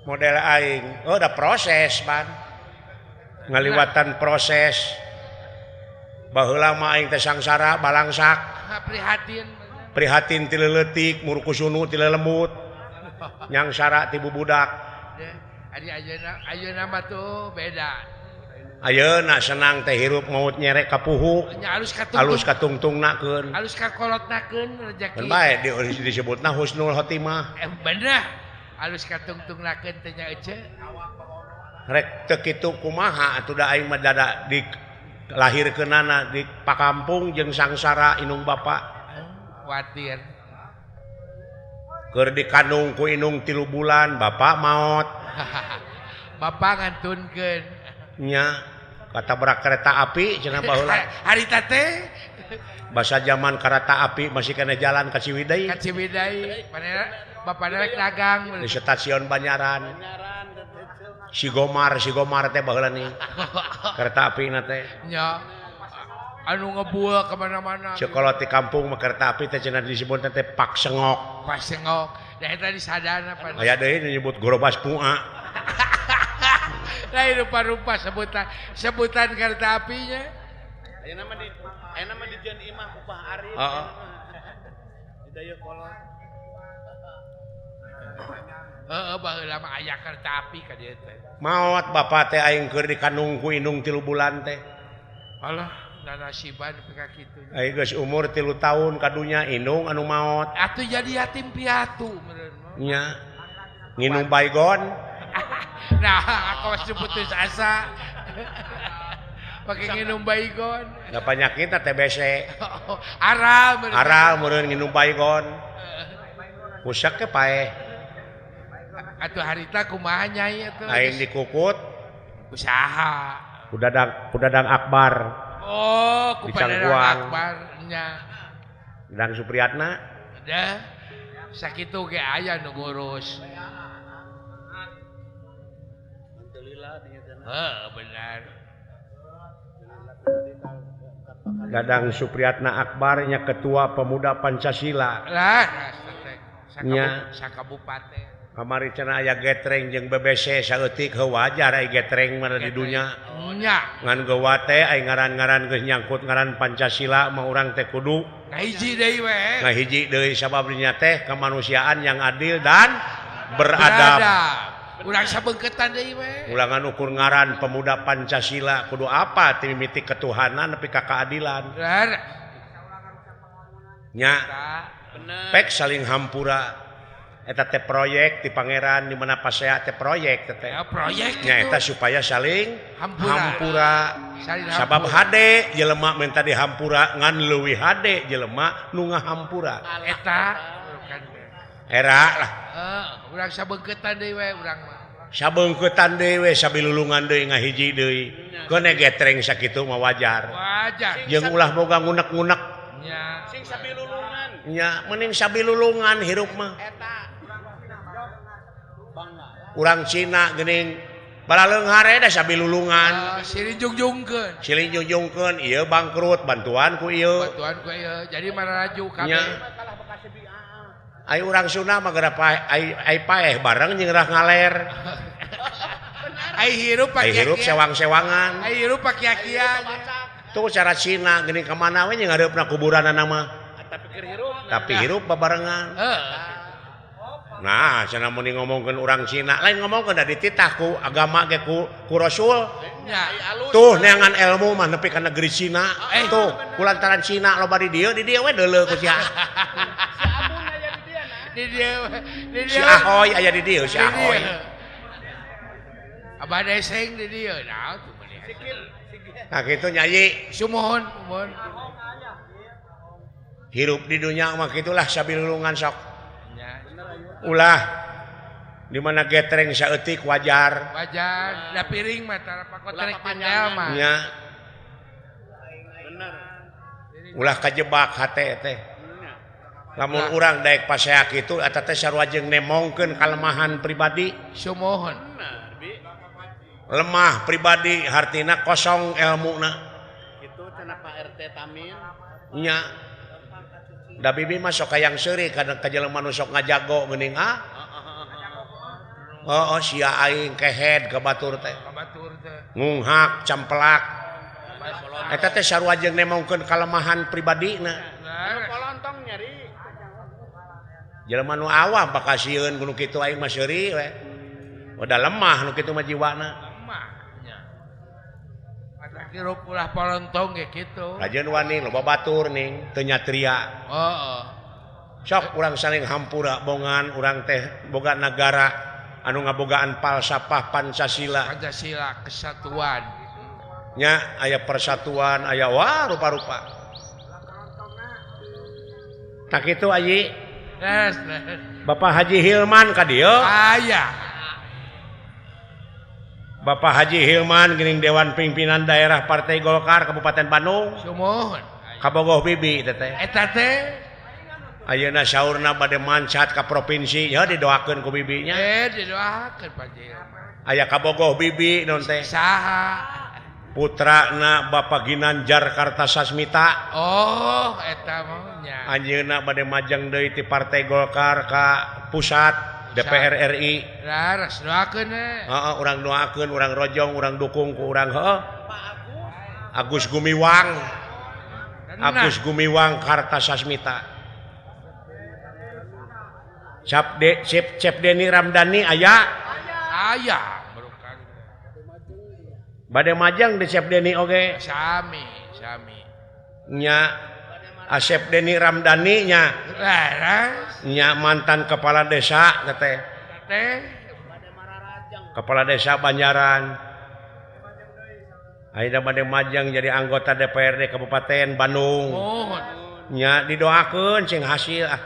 A: model aing. Oh da proses pan. Ngaliwatan proses. Baheula mah aing teh sangsara balangsak.
B: Prihatin.
A: Prihatin ti leuletik murkusunu ti lelembut. Nyangsara ti bubudak.
B: Ari ayeuna ayeuna mah tuh beda.
A: Ayeuna senang teh hirup maut nyerek ka puhu. Alus katungtungnakeun.
B: Alus kakolotnakeun rezeki.
A: Keun bae disebutna husnul khotimah.
B: Bener. Alus katungtungnakeun teh nya ece.
A: Rek teu kitu kumaha atuh da aing mah dada di lahirkeunana di pakampung jeung sangsara indung bapa.
B: Kuatir.
A: Keur dikandung ku indung 3 bulan bapa maot.
B: Bapa ngantunkeun.
A: Nya katabrak kereta api cenah baheula.
B: Harita teh
A: basa zaman kereta api masih kena jalan ka Ciwidey.
B: Ka Ciwidey, manehna bapana rek dagang
A: di stasiun Banyaran. Si Gomar teh baheula nih. Kereta api na teh.
B: Nya anu ngebual kemana-mana.
A: Sekolah di kampung mah kereta api teh cenah disebutna teh Pak Sengok.
B: Pak Sengok. Da eta disadana pan.
A: Aya deui nu nyebut Gorobas Pua.
B: Lain rupa-rupa sebutan kereta apinya.
C: Ayeuna mah di Jeun Imah ku Pak Arif.
A: Heeh.
C: Di Dayakolot.
B: Heeh, baheula mah aya kereta api ka dieu teh.
A: Maot bapa teh aing keur dikandung ku indung 3 bulan teh.
B: Alah, nanasiban nepi ka kitu.
A: Aing geus umur 3 tahun kadunya indung anu maot.
B: Atuh jadi yatim piatu meureun.
A: Nya. Nginum baygon.
B: Nah, aku masih putus asa. Pakai nginum baygon.
A: Da panyakitna TBC.
B: Aral meureun.
A: Aral meureun nginum baygon. Pusak ke paeh.
B: Atuh harita kumaha nyai atuh?
A: Aing dikukut.
B: Usaha.
A: Kudadang Akbar.
B: Oh, ku Padadang Akbar nya.
A: Dadang Supriyatna.
B: Dah. Sakitu ge aya nu ngurus. Benar.
A: Dadang Supriyatna Akbarnya ketua pemuda Pancasila.
B: Lah, nya sakabupaten.
A: Kamari cenah aya getreng jeung BBC saeutik heuh wajar aya getreng mah di dunya.
B: Nya.
A: Ngan gewa teh aya ngaran-ngaran geus nyangkut ngaran Pancasila mah urang teh kudu
B: ngahiji deui we.
A: Ngahiji deui sabab dinya teh kemanusiaan yang adil dan beradab.
B: Urang sabeungkeutan deui we.
A: Ulangan ukur ngaran pemuda Pancasila kudu apa ti mimiti ketuhanan nepi ka keadilan. Nya. Pek saling hampura. Eta teh proyek di pangeran di mana pasea teh proyek teh.
B: Ya, proyek
A: nya eta supaya saling hampura. Sabab hade jelema minta dihampura ngan leuwih hade jelema nu ngahampura.
B: Eta
A: era lah.
B: Heeh, urang sabeungkeutan deui we urang mah.
A: Sabeungkeutan deui we sabilulungan deui ngahiji deui. Keun getreng sakitu mah wajar.
B: Wajar.
A: Jeung ulah boga ngunek-ngunek.
B: Nya.
C: Sing sabilulungan.
A: Nya, mending sabilulungan hirup mah.
C: Eta.
A: Urang Cina geuning balaleung hare da sabilulungan.
B: Silih jungjungkeun.
A: Silih jungjungkeun ieu bangkrut bantuan ku ieu.
B: Bantuan ku ieu. Jadi mararaju kabeh.
A: Ai urang Sunda mah geura ai paeh bareng jeung rah ngaler.
B: Ai hirup
A: ai hirup sewang-sewangan.
B: Ai hirup pakia-kia.
A: Tuh cara Cina geuning ka mana we jeung hareupna kuburanana mah. Tapi hirup babarengan.
B: Heeh.
A: Nah, cenah mun ngomongkeun urang Cina, lain ngomongkeun da dititah ku agama ge ku Rasul. Tuh neangan ilmu mah nepi ka negeri Cina. Tuh kulantaran Cina loba di dieu we deuleu ku sia. Si Ahoy aya di dieu, si Ahoy.
B: Abah deseng di dieu. Nah, tuh meni.
A: Nah, kitu Nyai.
B: Sumuhun, muhun.
A: Hirup di dunya mah kitulah sabilulungan sok. Ulah di mana getreng saeutik wajar.
B: Wajar, da piring mah tara pakotrek tindel mah.
A: Nya.
C: Bener.
A: Ulah kajebak hate teh. Lamun urang daek pasea kitu eta teh sarua jeung nemongkeun kalemahan pribadi.
B: Sumuhun.
A: Lemah pribadi hartina kosong ilmuna.
C: Kitu cenah Pak RT Tamin.
A: Nya. Da bibi mah sok hayang seuri kana ka jelema nu sok ngajago geuning ah. Oh, sia aing kehed ka batur teh.
B: Ka batur teh.
A: Ngunghak campelak. Eta teh sarua jeung nemongkeun kalemahan pribadina.
C: Anu polontong nyeri.
A: Jelema nu awam bakal sieun ku nu kitu aing mah seuri we. Udah lemah nu kitu mah jiwana.
B: Lemah nya. Mata hirup ulah polontong ge kitu.
A: Rajeun wani loba batur ning teu nyatria.
B: Heeh.
A: Sok urang saling hampura bongan urang teh boga nagara anu ngabogaan falsafah Pancasila.
B: Pancasila kesatuan.
A: Nya aya persatuan, aya wah rupa-rupa. Tak kitu ayi.
B: Yes.
A: Bapak Haji Hilman ka dieu.
B: Aya.
A: Bapak Haji Hilman geuning Dewan Pimpinan Daerah Partai Golkar Kabupaten Bandung.
B: Sumuhun.
A: Kabogoh bibi teh teh.
B: Eta teh
A: ayeuna saurna bade mancat ka provinsi ya didoakeun ku bibinya.
B: Didoakeun Pak Haji Hilman.
A: Aya kabogoh bibi non teh.
B: Saha?
A: Putrana Bapak Ginanjar Kartasasmita.
B: Oh, eta mah nya.
A: Anjeunna bade majeng deui ti Partai Golkar ka pusat DPR RI.
B: Laras doakeun we.
A: Heeh, urang doakeun, urang rojong, urang dukung ku urang heuh. Agus Gumiwang. Agus Gumiwang Kartasasmita. Cap De Cep Cep Deni Ramdhani aya?
B: Aya.
A: Bade majeng di Cep Deni oge.
B: Sami, sami.
A: Nya Asep Deni Ramdhani nya.
B: Laras.
A: Nya mantan kepala desa teh.
B: Teh.
A: Kepala desa Banjaran. Ayeuna bade majeng jadi anggota DPRD Kabupaten Bandung.
B: Mohon.
A: Nya didoakeun sing hasil ah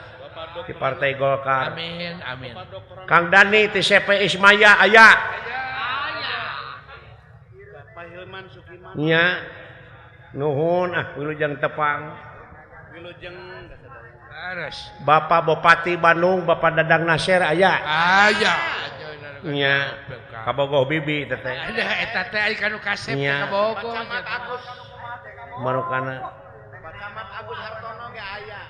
A: di Partai Golkar.
B: Amin, amin.
A: Kang Dani ti CP Ismaya aya. Nya nuhun ah wilujeng tepang.
C: Wilujeng
B: laras.
A: Bapak Bupati Bandung Bapak Dadang Nasir aya.
B: Aya.
A: Nya kabogoh bibi teh teh.
B: Ada eta teh aya kanu kasep kabogoh.
A: Marukana.
C: Pak Camat Agus Hartono ge aya.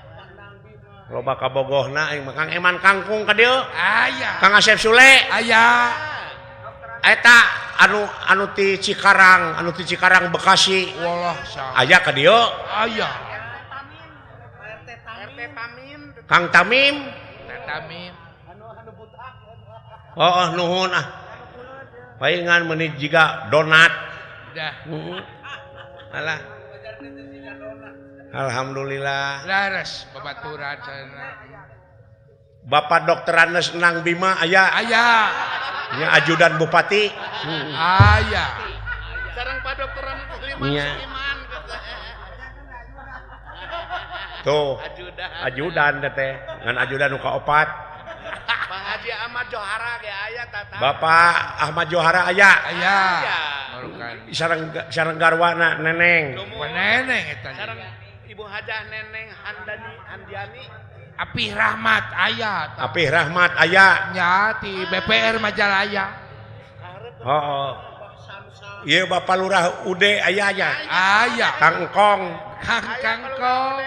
A: Loba kabogohna aing mah Kang Eman Kangkung ka dieu.
B: Aya.
A: Kang Asep Sule.
B: Aya.
A: Eta anu ti Cikarang, anu ti Cikarang Bekasi.
B: Walah
A: aya ka dieu.
B: Aya.
C: RT Tamim.
A: Kang Tamim.
B: Tamim.
A: Oh, nuhun ah. Paingan meuni jiga donat.
B: Dah.
A: Alah. Alhamdulillah.
B: Laras babaturan cenah.
A: Bapak Dr. Anes Nang Bima aya.
B: Aya.
A: Nya ajudan bupati.
B: Aya.
C: Sareng Pak Dr. Anes Suliman.
A: Tuh. Ajudan. Ajudan teh. Ngan ajudan nu kaopat.
C: Pak Haji Ahmad Johara ge aya tata.
A: Bapak Ahmad Johara aya.
B: Aya.
A: Sareng sareng garwana Neneng.
B: Neneng eta.
C: Sareng Ibu Hajah Neneng Handani Handiani.
B: Apih Rahmat aya.
A: Apih Rahmat aya.
B: Nya ti BPR Majalaya.
A: Heeh. Ieu Bapak Lurah Ude aya nya.
B: Aya.
A: Kang Kong.
B: Kang Kangkong.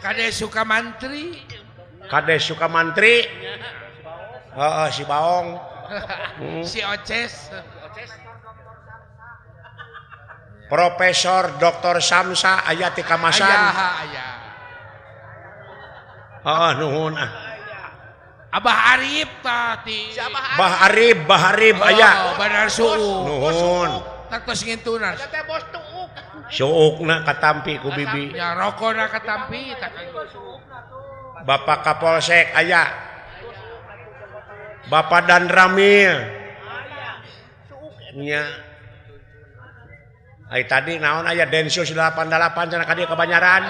B: Kade Sukamantri.
A: Kade Sukamantri. Heeh si Baong.
B: Si Oces.
A: Profesor Dr. Samsa aya ti Kamasan.
B: Aya, aya.
A: Heeh nuhun ah.
B: Abah Arif tah ti.
A: Bah Arif, Bah Arif aya.
B: Oh, benar suuk.
A: Nuhun.
B: Tos ngintunan.
C: Eta teh bos tuuk.
A: Suukna katampi ku bibi.
B: Ya rokona katampi tak.
A: Bapak Kapolsek aya. Bapak Danramil. Nya. Ai tadi naon aya Densus 88 cenah ka dieu ka Banjaran.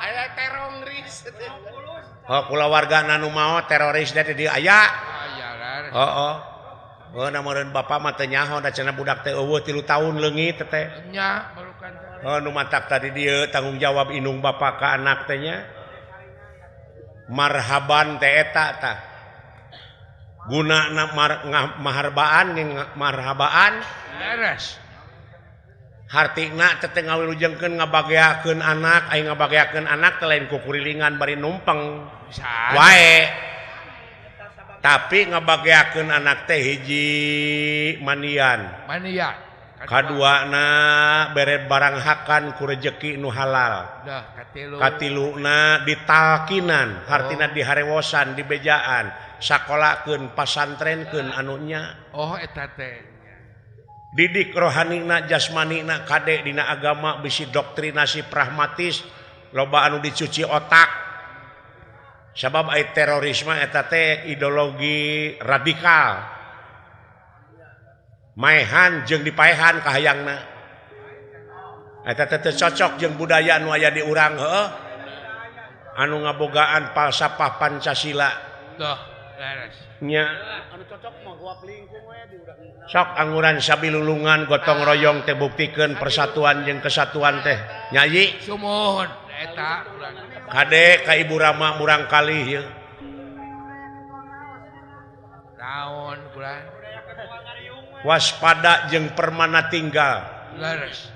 C: Aya teroris.
A: Oh, kulawarga nu maot teroris teh di dieu aya. Heeh. Heuh na meureun bapa mah teu nyaho da cenah budak teh eueuh 3 tahun leungit teh.
B: Nya barukan.
A: Heuh nu matak tadi dieu tanggung jawab indung bapa ka anak teh nya. Marhaban teh eta tah. Guna maharbaan marhabaan
B: beres.
A: Hartina teh ngawilujengkeun ngabageakeun anak, aya ngabageakeun anak teh lain kukurilingan bari numpeng wae. Tapi ngabageakeun anak teh hiji manian.
B: Manian.
A: Kaduana bere barang hakan ku rejeki nu halal. Katiluna ditalkinan, hartina diharewosan, dibejaan, sakolakeun, pasantrenkeun anu nya.
B: Oh eta teh.
A: Didik rohanina, jasmanina kade dina agama bisi doktrinasi pragmatis, loba anu dicuci otak. Sabab ai terorisme eta teh ideologi radikal. Maehan jeung dipaehan kahayangna. Eta teh teu cocok jeung budaya nu aya di urang heueuh. Anu ngabogaan falsafah Pancasila.
B: Tuh, leres.
A: Nya.
C: Anu cocok mah guap lingkung we di urang.
A: Sok anguran sabilulungan gotong royong teh buktikeun persatuan jeung kesatuan teh. Nyayi.
B: Sumuhun eta urang.
A: Kade ka Ibu Rama murang kalih ieu.
B: Naon kurang?
A: Waspada jeung permana tinggal.
B: Leres.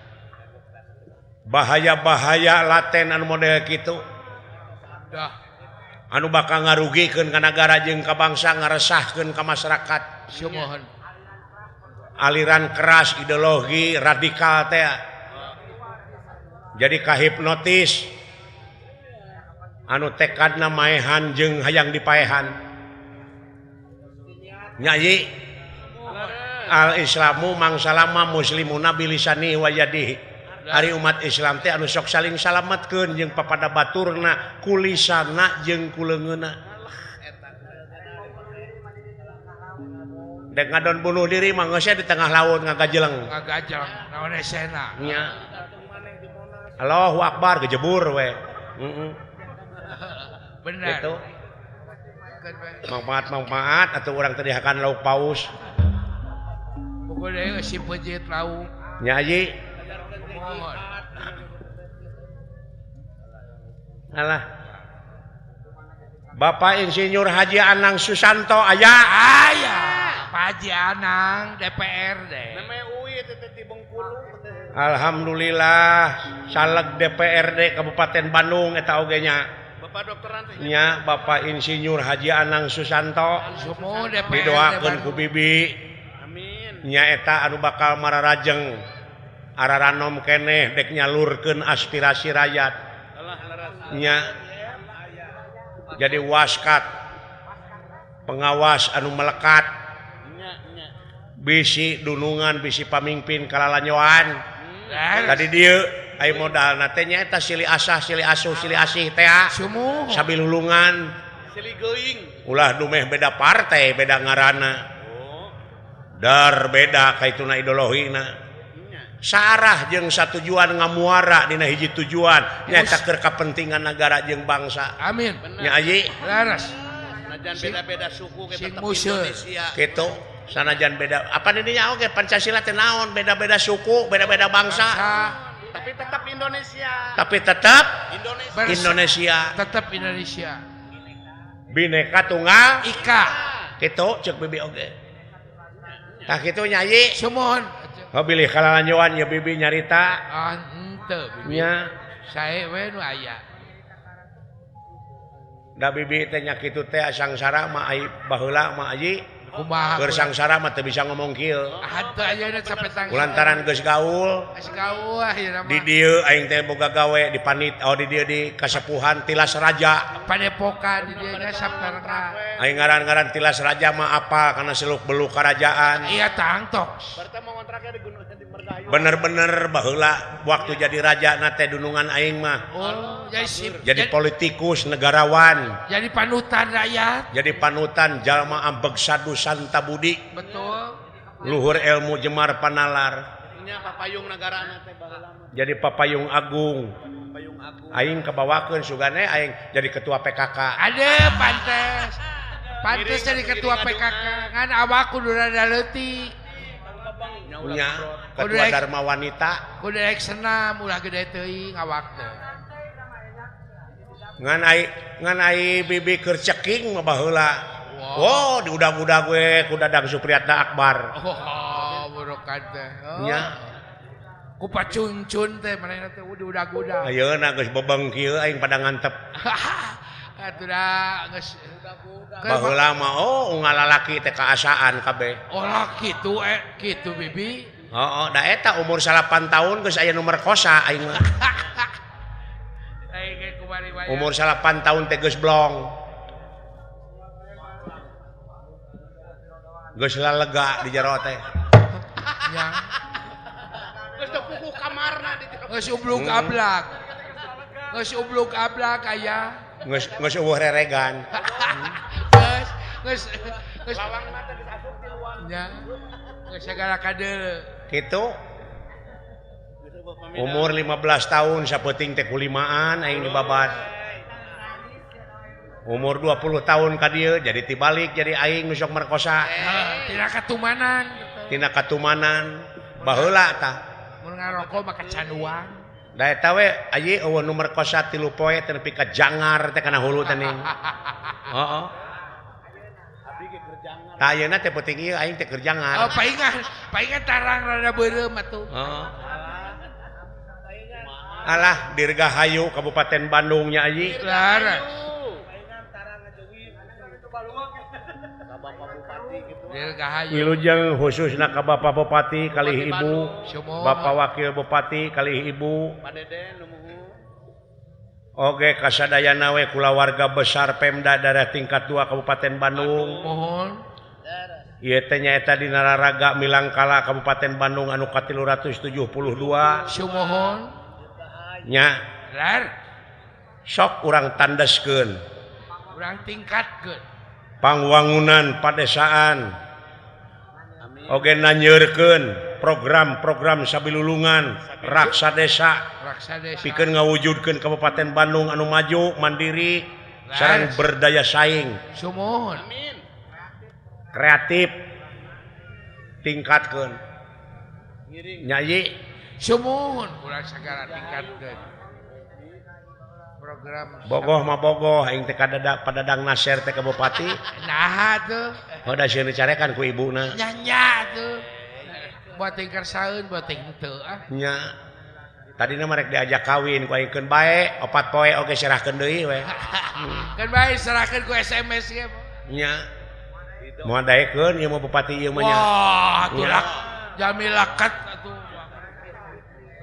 A: Bahaya-bahaya laten anu model kitu.
B: Dah.
A: Anu bakal ngarugikeun ka nagara jeung ka bangsa, ngaresahkeun ka masyarakat.
B: Sumuhun.
A: Aliran keras ideologi radikal teh. Jadi kahipnotis anu tekadna maehan jeung hayang dipaehan. Nyayi Al-Islamu mangsalama muslimuna bilisani wa yadihi. Ari umat Islam teh anu sok saling salametkeun jeung papada baturna, kulisana jeung kuleungeuna. Dek ngadon bunuh diri mah geus di tengah laut ngagajeleng.
B: Ngagajeleng naon esena.
A: Nya. Allahu Akbar gejebur we. Heeh.
B: Bener.
A: Gitu. Manfaat-manfaat atuh urang teh dihakan lauk paus.
B: Pokoknya si pejit lauk.
A: Nyayi. Alah. Bapak Insinyur Haji Anang Susanto aya.
B: Aya. Pak Haji Anang DPRD.
A: Alhamdulillah caleg DPRD Kabupaten Bandung eta oge nya.
C: Bapak dokteran teh
A: nya Bapak Insinyur Haji Anang Susanto. Didoakeun ku bibi.
C: Amin.
A: Nya eta anu bakal mararajeng araranom keneh dek nyalurkeun aspirasi rakyat. Nya jadi waskat pengawas anu melekat bisi dunungan bisi pamimpin kalalanyoan. Tadi dieu ai modalna teh nyaeta silih asah silih asuh silih asih teh sabilulungan
C: silih geuing
A: ulah dumeh beda partai beda ngaranna dar beda kaituna ideologina saarah jeung satujuan ngamuara dina hiji tujuan nyaeta keur kapentingan nagara jeung bangsa.
B: Amin.
A: Nya ayi
B: leres.
C: Sanajan beda-beda suku kita tetep Indonesia.
A: Kitu sanajan beda apa dinya oge Pancasila teh naon beda-beda suku beda-beda bangsa
C: tapi tetap Indonesia.
A: Tapi tetap
C: Indonesia.
A: Indonesia.
B: Tetap Indonesia.
A: Bineka Tunggal
B: Ika.
A: Kitu ceuk bibi oge. Tah kitu nyayi.
B: Sumuhun.
A: Oh bilih kalalanjoan ya bibi nyarita.
B: Ah henteu bibi.
A: Nya
B: sae we nu aya.
A: Da bibi teh nya kitu teh sangsara mah ai baheula mah aji.
B: Kumaha
A: keur sangsara mah teu bisa ngomong kieu.
B: Henteu ayeuna sampe tang.
A: Kulantaran geus gaul.
B: Geus gaul ayeuna mah.
A: Di dieu aing teh boga gawe di panit oh di dieu di kasepuhan Tilas Raja.
B: Padepokan di dieu nya saptarna.
A: Aing ngaran-ngaran Tilas Raja mah apal kana seluk beluk karajaan.
B: Iya tangtos.
C: Berarti mau ngontraknya di Gunung di Mergayu.
A: Bener-bener baheula waktu jadi raja na teh dunungan aing mah.
B: Oh, jadi sip.
A: Jadi politikus, negarawan.
B: Jadi panutan rakyat.
A: Jadi panutan jalma ambeg sadu Santa Budi.
B: Betul.
A: Luhur ilmu jemar panalar.
C: Nya papayung nagarana teh baheula mah.
A: Jadi papayung agung.
C: Papayung agung.
A: Aing kabawakeun sugane aing jadi ketua PKK.
B: Ade pantes. Pantes jadi ketua PKK ngan awak kudu rada leutik.
A: Nya ketua Dharma Wanita.
B: Kudu rek senam ulah gede teuing awak teh.
A: Ngan ai bibi keur ceking mah baheula. Wow, diudag-udag we ku Dadang Supriyatna Akbar.
B: Oh, burukan teh.
A: Nya.
B: Ku pacuncun teh manehna teh diudag-udag.
A: Ayeuna geus bebeng kieu aing pada ngantep.
B: Atuh da geus
A: baheula mah oh unggal lalaki teh kaasaan kabeh.
B: Oh lah kitu kitu bibi.
A: Heeh, da eta umur 8 tahun geus aya nu merkosa aing mah. Umur 8 tahun teh geus blong. Geus lalega di jero teh.
B: Nya.
C: Geus teu puguh kamarna di jero.
B: Geus ublug ablak. Geus ublug ablak aya.
A: Geus geus eueuh reregan.
B: Geus geus geus
C: lawang mah teh geus asup ti luang.
B: Nya. Geus sagala kadeuleu.
A: Kitu. Umur 15 tahun sapeuting teh kulimaan aing dibabat. Umur 20 tahun ka dieu jadi tibalik jadi aing nu sok merkosa.
B: Tina katumanan.
A: Tina katumanan. Baheula tah.
B: Mun ngaroko mah kacanduan.
A: Da eta we ayi eueuh nu merkosa 3 poe teh nepi ka jangar teh kana hulu teh ning. Heeh. Tah ayeuna teh penting ieu aing teh keur jangar.
B: Oh paingan, paingan tarang rada beureum atuh.
A: Heeh. Alah Dirgahayu Kabupaten Bandung nya ayi.
B: Laras.
A: Wilujeng khususna ka Bapak Bupati kalih Ibu, Bapak Wakil Bupati kalih Ibu. Oge kasadayana we kulawarga besar Pemda daerah tingkat 2 Kabupaten Bandung.
B: Mohon.
A: Ieu teh nyaeta dina raraga Milangkala Kabupaten Bandung anu ka-372.
B: Sumuhun.
A: Nya. Sok urang tandeskeun.
B: Urang tingkatkeun.
A: Pangwangunan padesaan. Oge nanyeurkeun program-program sabilulungan raksa desa. Pikeun ngawujudkeun Kabupaten Bandung anu maju, mandiri, sareng berdaya saing.
B: Sumuhun.
A: Kreatif. Tingkatkeun. Nyayi
B: sumuhun urang sagala tingkatkeun. Program
A: bogoh mah bogoh aing teh kadada padadang Nasir teh ka bupati.
B: Naha tuh.
A: Oh da sieun dicarekan ku ibuna.
B: Nya nya tuh. Buat ting kersaeun buat ting teu ah.
A: Nya. Tadina mah rek diajak kawin ku aing keun bae 4 poe oge serahkeun deui we.
B: Keun bae serahkeun ku SMS ge.
A: Nya. Moal daekeun ieu mah bupati ieu mah nya.
B: Wah, atuh lak jami lakat atuh.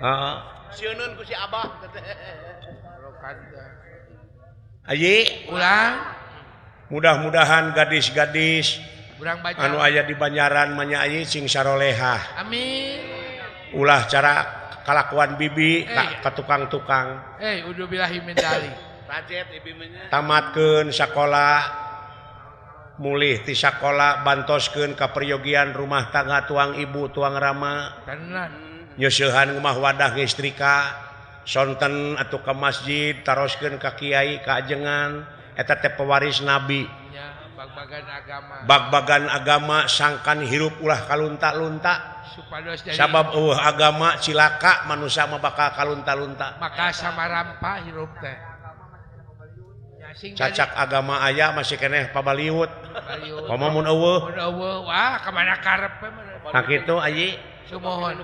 A: Heeh.
C: Sieuneun ku si Abah.
A: Ayi
B: ulang
A: mudah-mudahan gadis-gadis anu aya di Banjaran mah nya ayi sing sarolehah.
B: Amin.
A: Ulah cara kalakuan bibi ka tukang-tukang.
B: Udubillahi min dzalik.
A: Tamatkeun sakola mulih ti sakola bantoskeun ka peryogian rumah tangga tuang ibu tuang rama.
B: Tenan.
A: Nyeusehan rumah wadah ngistrika. Sonten atau ke masjid taroskeun ka kiai ka ajengan eta teh pewaris nabi.
B: Ya, bag-bagan agama.
A: Bag-bagan agama sangkan hirup ulah kalunta-lunta.
B: Supados jadi
A: sabab eueuh agama cilaka manusia mah bakal kalunta-lunta.
B: Maka samarampa hirup teh. Ya, sing
A: cacak agama aya masih keneh pabaliut. Komo mun eueuh.
B: Mun eueuh wah ka mana karep we.
A: Tah kitu ayi.
B: Sumuhun.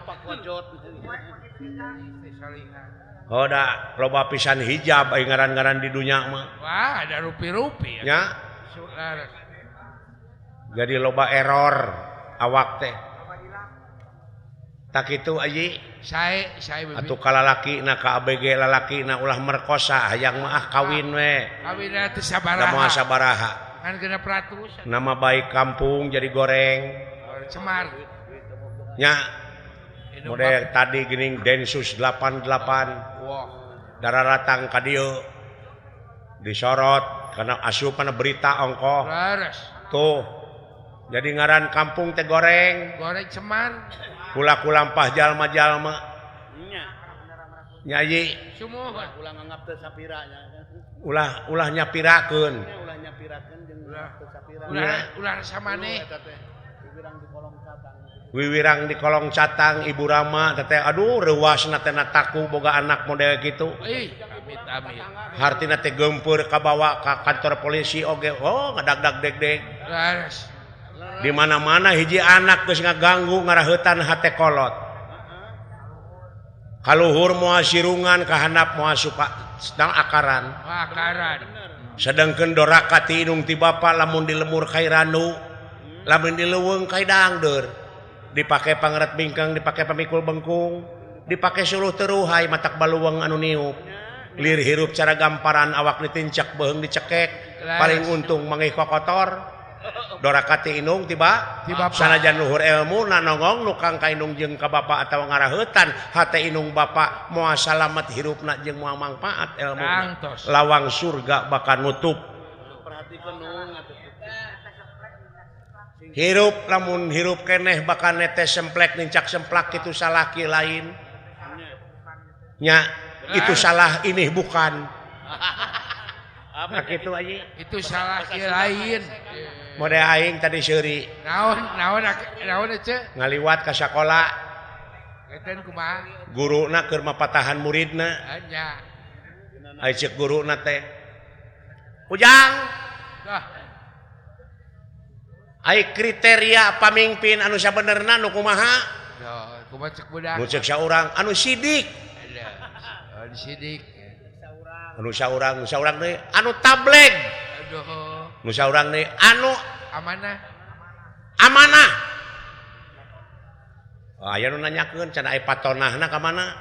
A: Oh da loba pisan hijab aing ngaran-ngaran di dunya mah.
B: Wah, ada rupi-rupi
A: ya. Jadi loba error awak teh. Tak kitu ayi.
B: Sae sae bibi.
A: Atuh kalalaki na ka ABG lalaki na ulah merkosa hayang mah ah kawin we.
B: Kawin teh sabaraha.
A: Da moal sabaraha.
B: Kan 600.
A: Nama baik kampung jadi goreng.
B: Cemar.
A: Nya. Model tadi geuning Densus 88.
B: Wah.
A: Dararatang ka dieu. Disorot karena asupan berita ongkoh.
B: Leres.
A: Tuh. Jadi ngaran kampung teh goreng.
B: Goreng cemar.
A: Kula-kulampah jalma-jalma.
C: Nya.
A: Nyayi.
B: Sumuhun.
C: Ulah nganggap teu sapira nya.
A: Ulah ulah nyapirakeun.
C: Ulah nyapirakeun jeung teu sapira.
B: Ulah ulah samaneh.
A: Wiwirang di kolong catang Ibu Rama teteh aduh reuasna teh taku boga anak model gitu.
B: Ih, Amit amit.
A: Hartina teh geumpeur kabawa ka kantor polisi oge. Oh, ngadagdag deg-deg.
B: Leres.
A: Di mana-mana hiji anak geus ngaganggu ngaraheutan hate kolot. Kaluhur moal sirungan kahandap moal suka sedang akaran.
B: Akaran.
A: Sedangkeun doraka ti indung ti bapa lamun dilemur kai randu, lamun dileuweung kai dangdeur. Dipake pangeret bingkang, dipake pamikul bengkung, dipake suluh teruhai matak baluweung anu niup. Lir hirup cara gamparan awak ditincak beuheung dicekek, paling untung mangih kokotor. Doraka ti indung ti bapa sanajan luhur ilmu na nongong nu kang ka indung jeung ka bapa atawa ngaraheutan hate indung bapa moal salamet hirupna jeung moal mangpaat ilmuna. Lawang surga bakal nutup. Hirup lamun hirup keneh bakal netes semplek nincak semplak itu salah ki lain nya itu salah ini bukan. Nah kitu aja.
B: Itu salah ki lain.
A: Mode aing tadi seuri.
B: Naon naon naon ece?
A: Ngaliwat ka sakola.
B: Geten kumaha?
A: Guruna keur mapatahan muridna.
B: Nya.
A: Ai ceuk guruna teh. Ujang.
B: Dah.
A: Ai kriteria pamimpin anu sabenerna nu kumaha?
B: Duh, kumaha ceuk budak?
A: Nu ceuk saurang anu sidik.
B: Anu sidik.
A: Anu saurang, saurang deui anu tableg.
B: Aduh.
A: Nu saurang deui anu
B: amanah.
A: Amanah. Oh, aya nu nanyakeun cenah ai patonahna ka mana?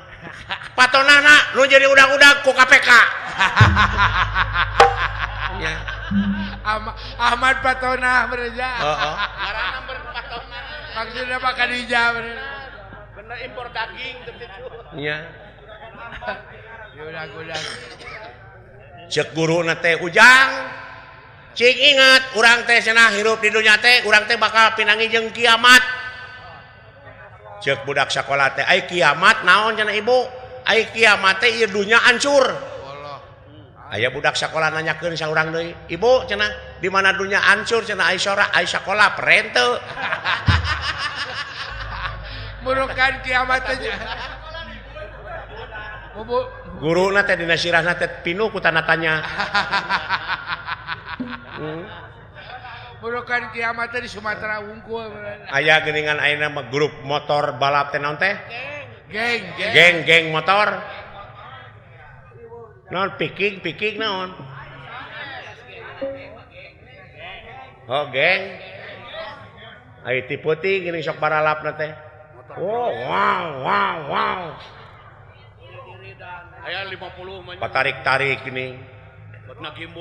A: Patonahna nu jadi udag-udag ku KPK. Nya.
B: Ahmad Patonah benernya.
A: Heeh.
C: Ngaranna Patonah.
B: Maksudna mah Khadijah bener.
C: Bener impor daging teh kitu.
A: Nya.
B: Udag-udag.
A: Ceuk guruna teh Ujang. Cing inget urang teh cenah hirup di dunya teh urang teh bakal pinangi jeung kiamat. Ceuk budak sakola teh ai kiamat naon cenah ibu? Ai kiamat teh ieu dunya hancur. Aya budak sakola nanyakeun saurang deui, ibu cenah di mana dunya hancur cenah ai sora ai sakola peren teu.
B: Murukan kiamat teh.
A: Guruna teh dina sirahna teh pinuh ku tanda tanya.
B: Murukan kiamat teh di Sumatera wungkul.
A: Aya geuningan ayeuna mah grup motor balap teh naon teh?
B: Geng, geng.
A: Geng-geng motor. Naon piking piking naon? Oh, geng. Ai ti peuting geuning sok baralapna teh. Oh, wow wow wow.
C: Aya 50 mah.
A: Patarik-tarik geuning.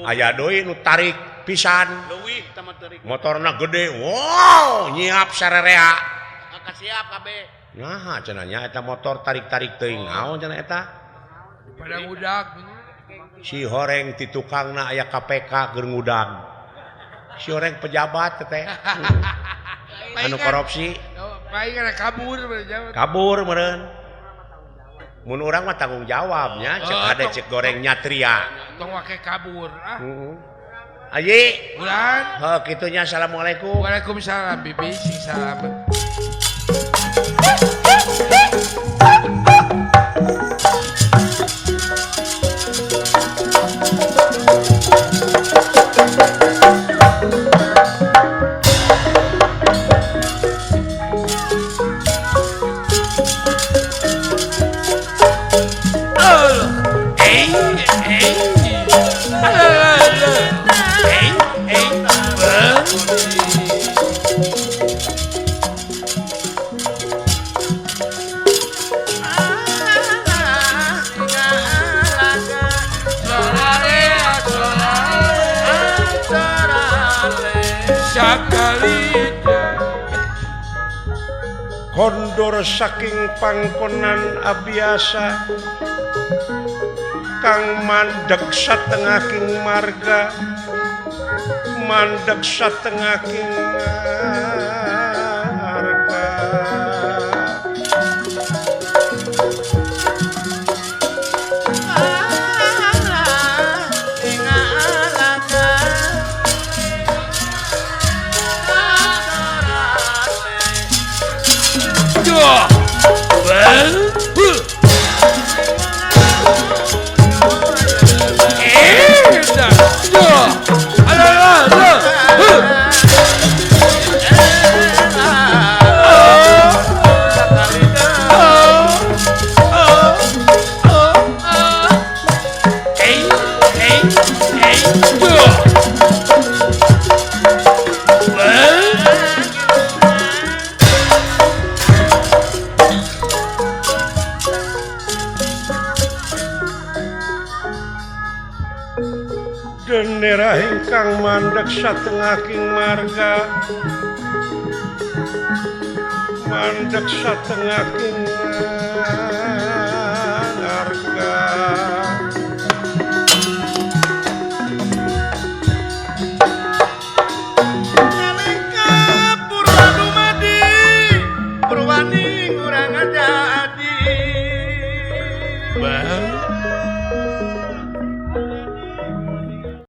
A: Aya deui nu tarik pisan.
C: Leuwih tah mah tarik.
A: Motorna gede. Wow, nyiap sarerea.
C: Kasiap kabeh.
A: Nah, cenah nya eta motor tarik-tarik teuing naon cenah eta?
B: Pada ngudag.
A: Si horeng ti tukangna aya KPK keur ngudag. Si horeng pejabat teh. Anu korupsi.
B: Paling kabur
A: kabur meureun. Mun urang mah tanggung jawabnya, cek ada cek goreng nyatria.
B: Tong wake kabur ah.
A: Heeh. Aji,
B: ulan.
A: Heuh kitunya assalamualaikum.
B: Waalaikumsalam bibi sing salamet.
A: Kondor saking pangkonan abiasa kang mandeg satengahing marga mandeg satengahing marga. Gendera ingkang mandek satengaking marga, mandek satengaking marga.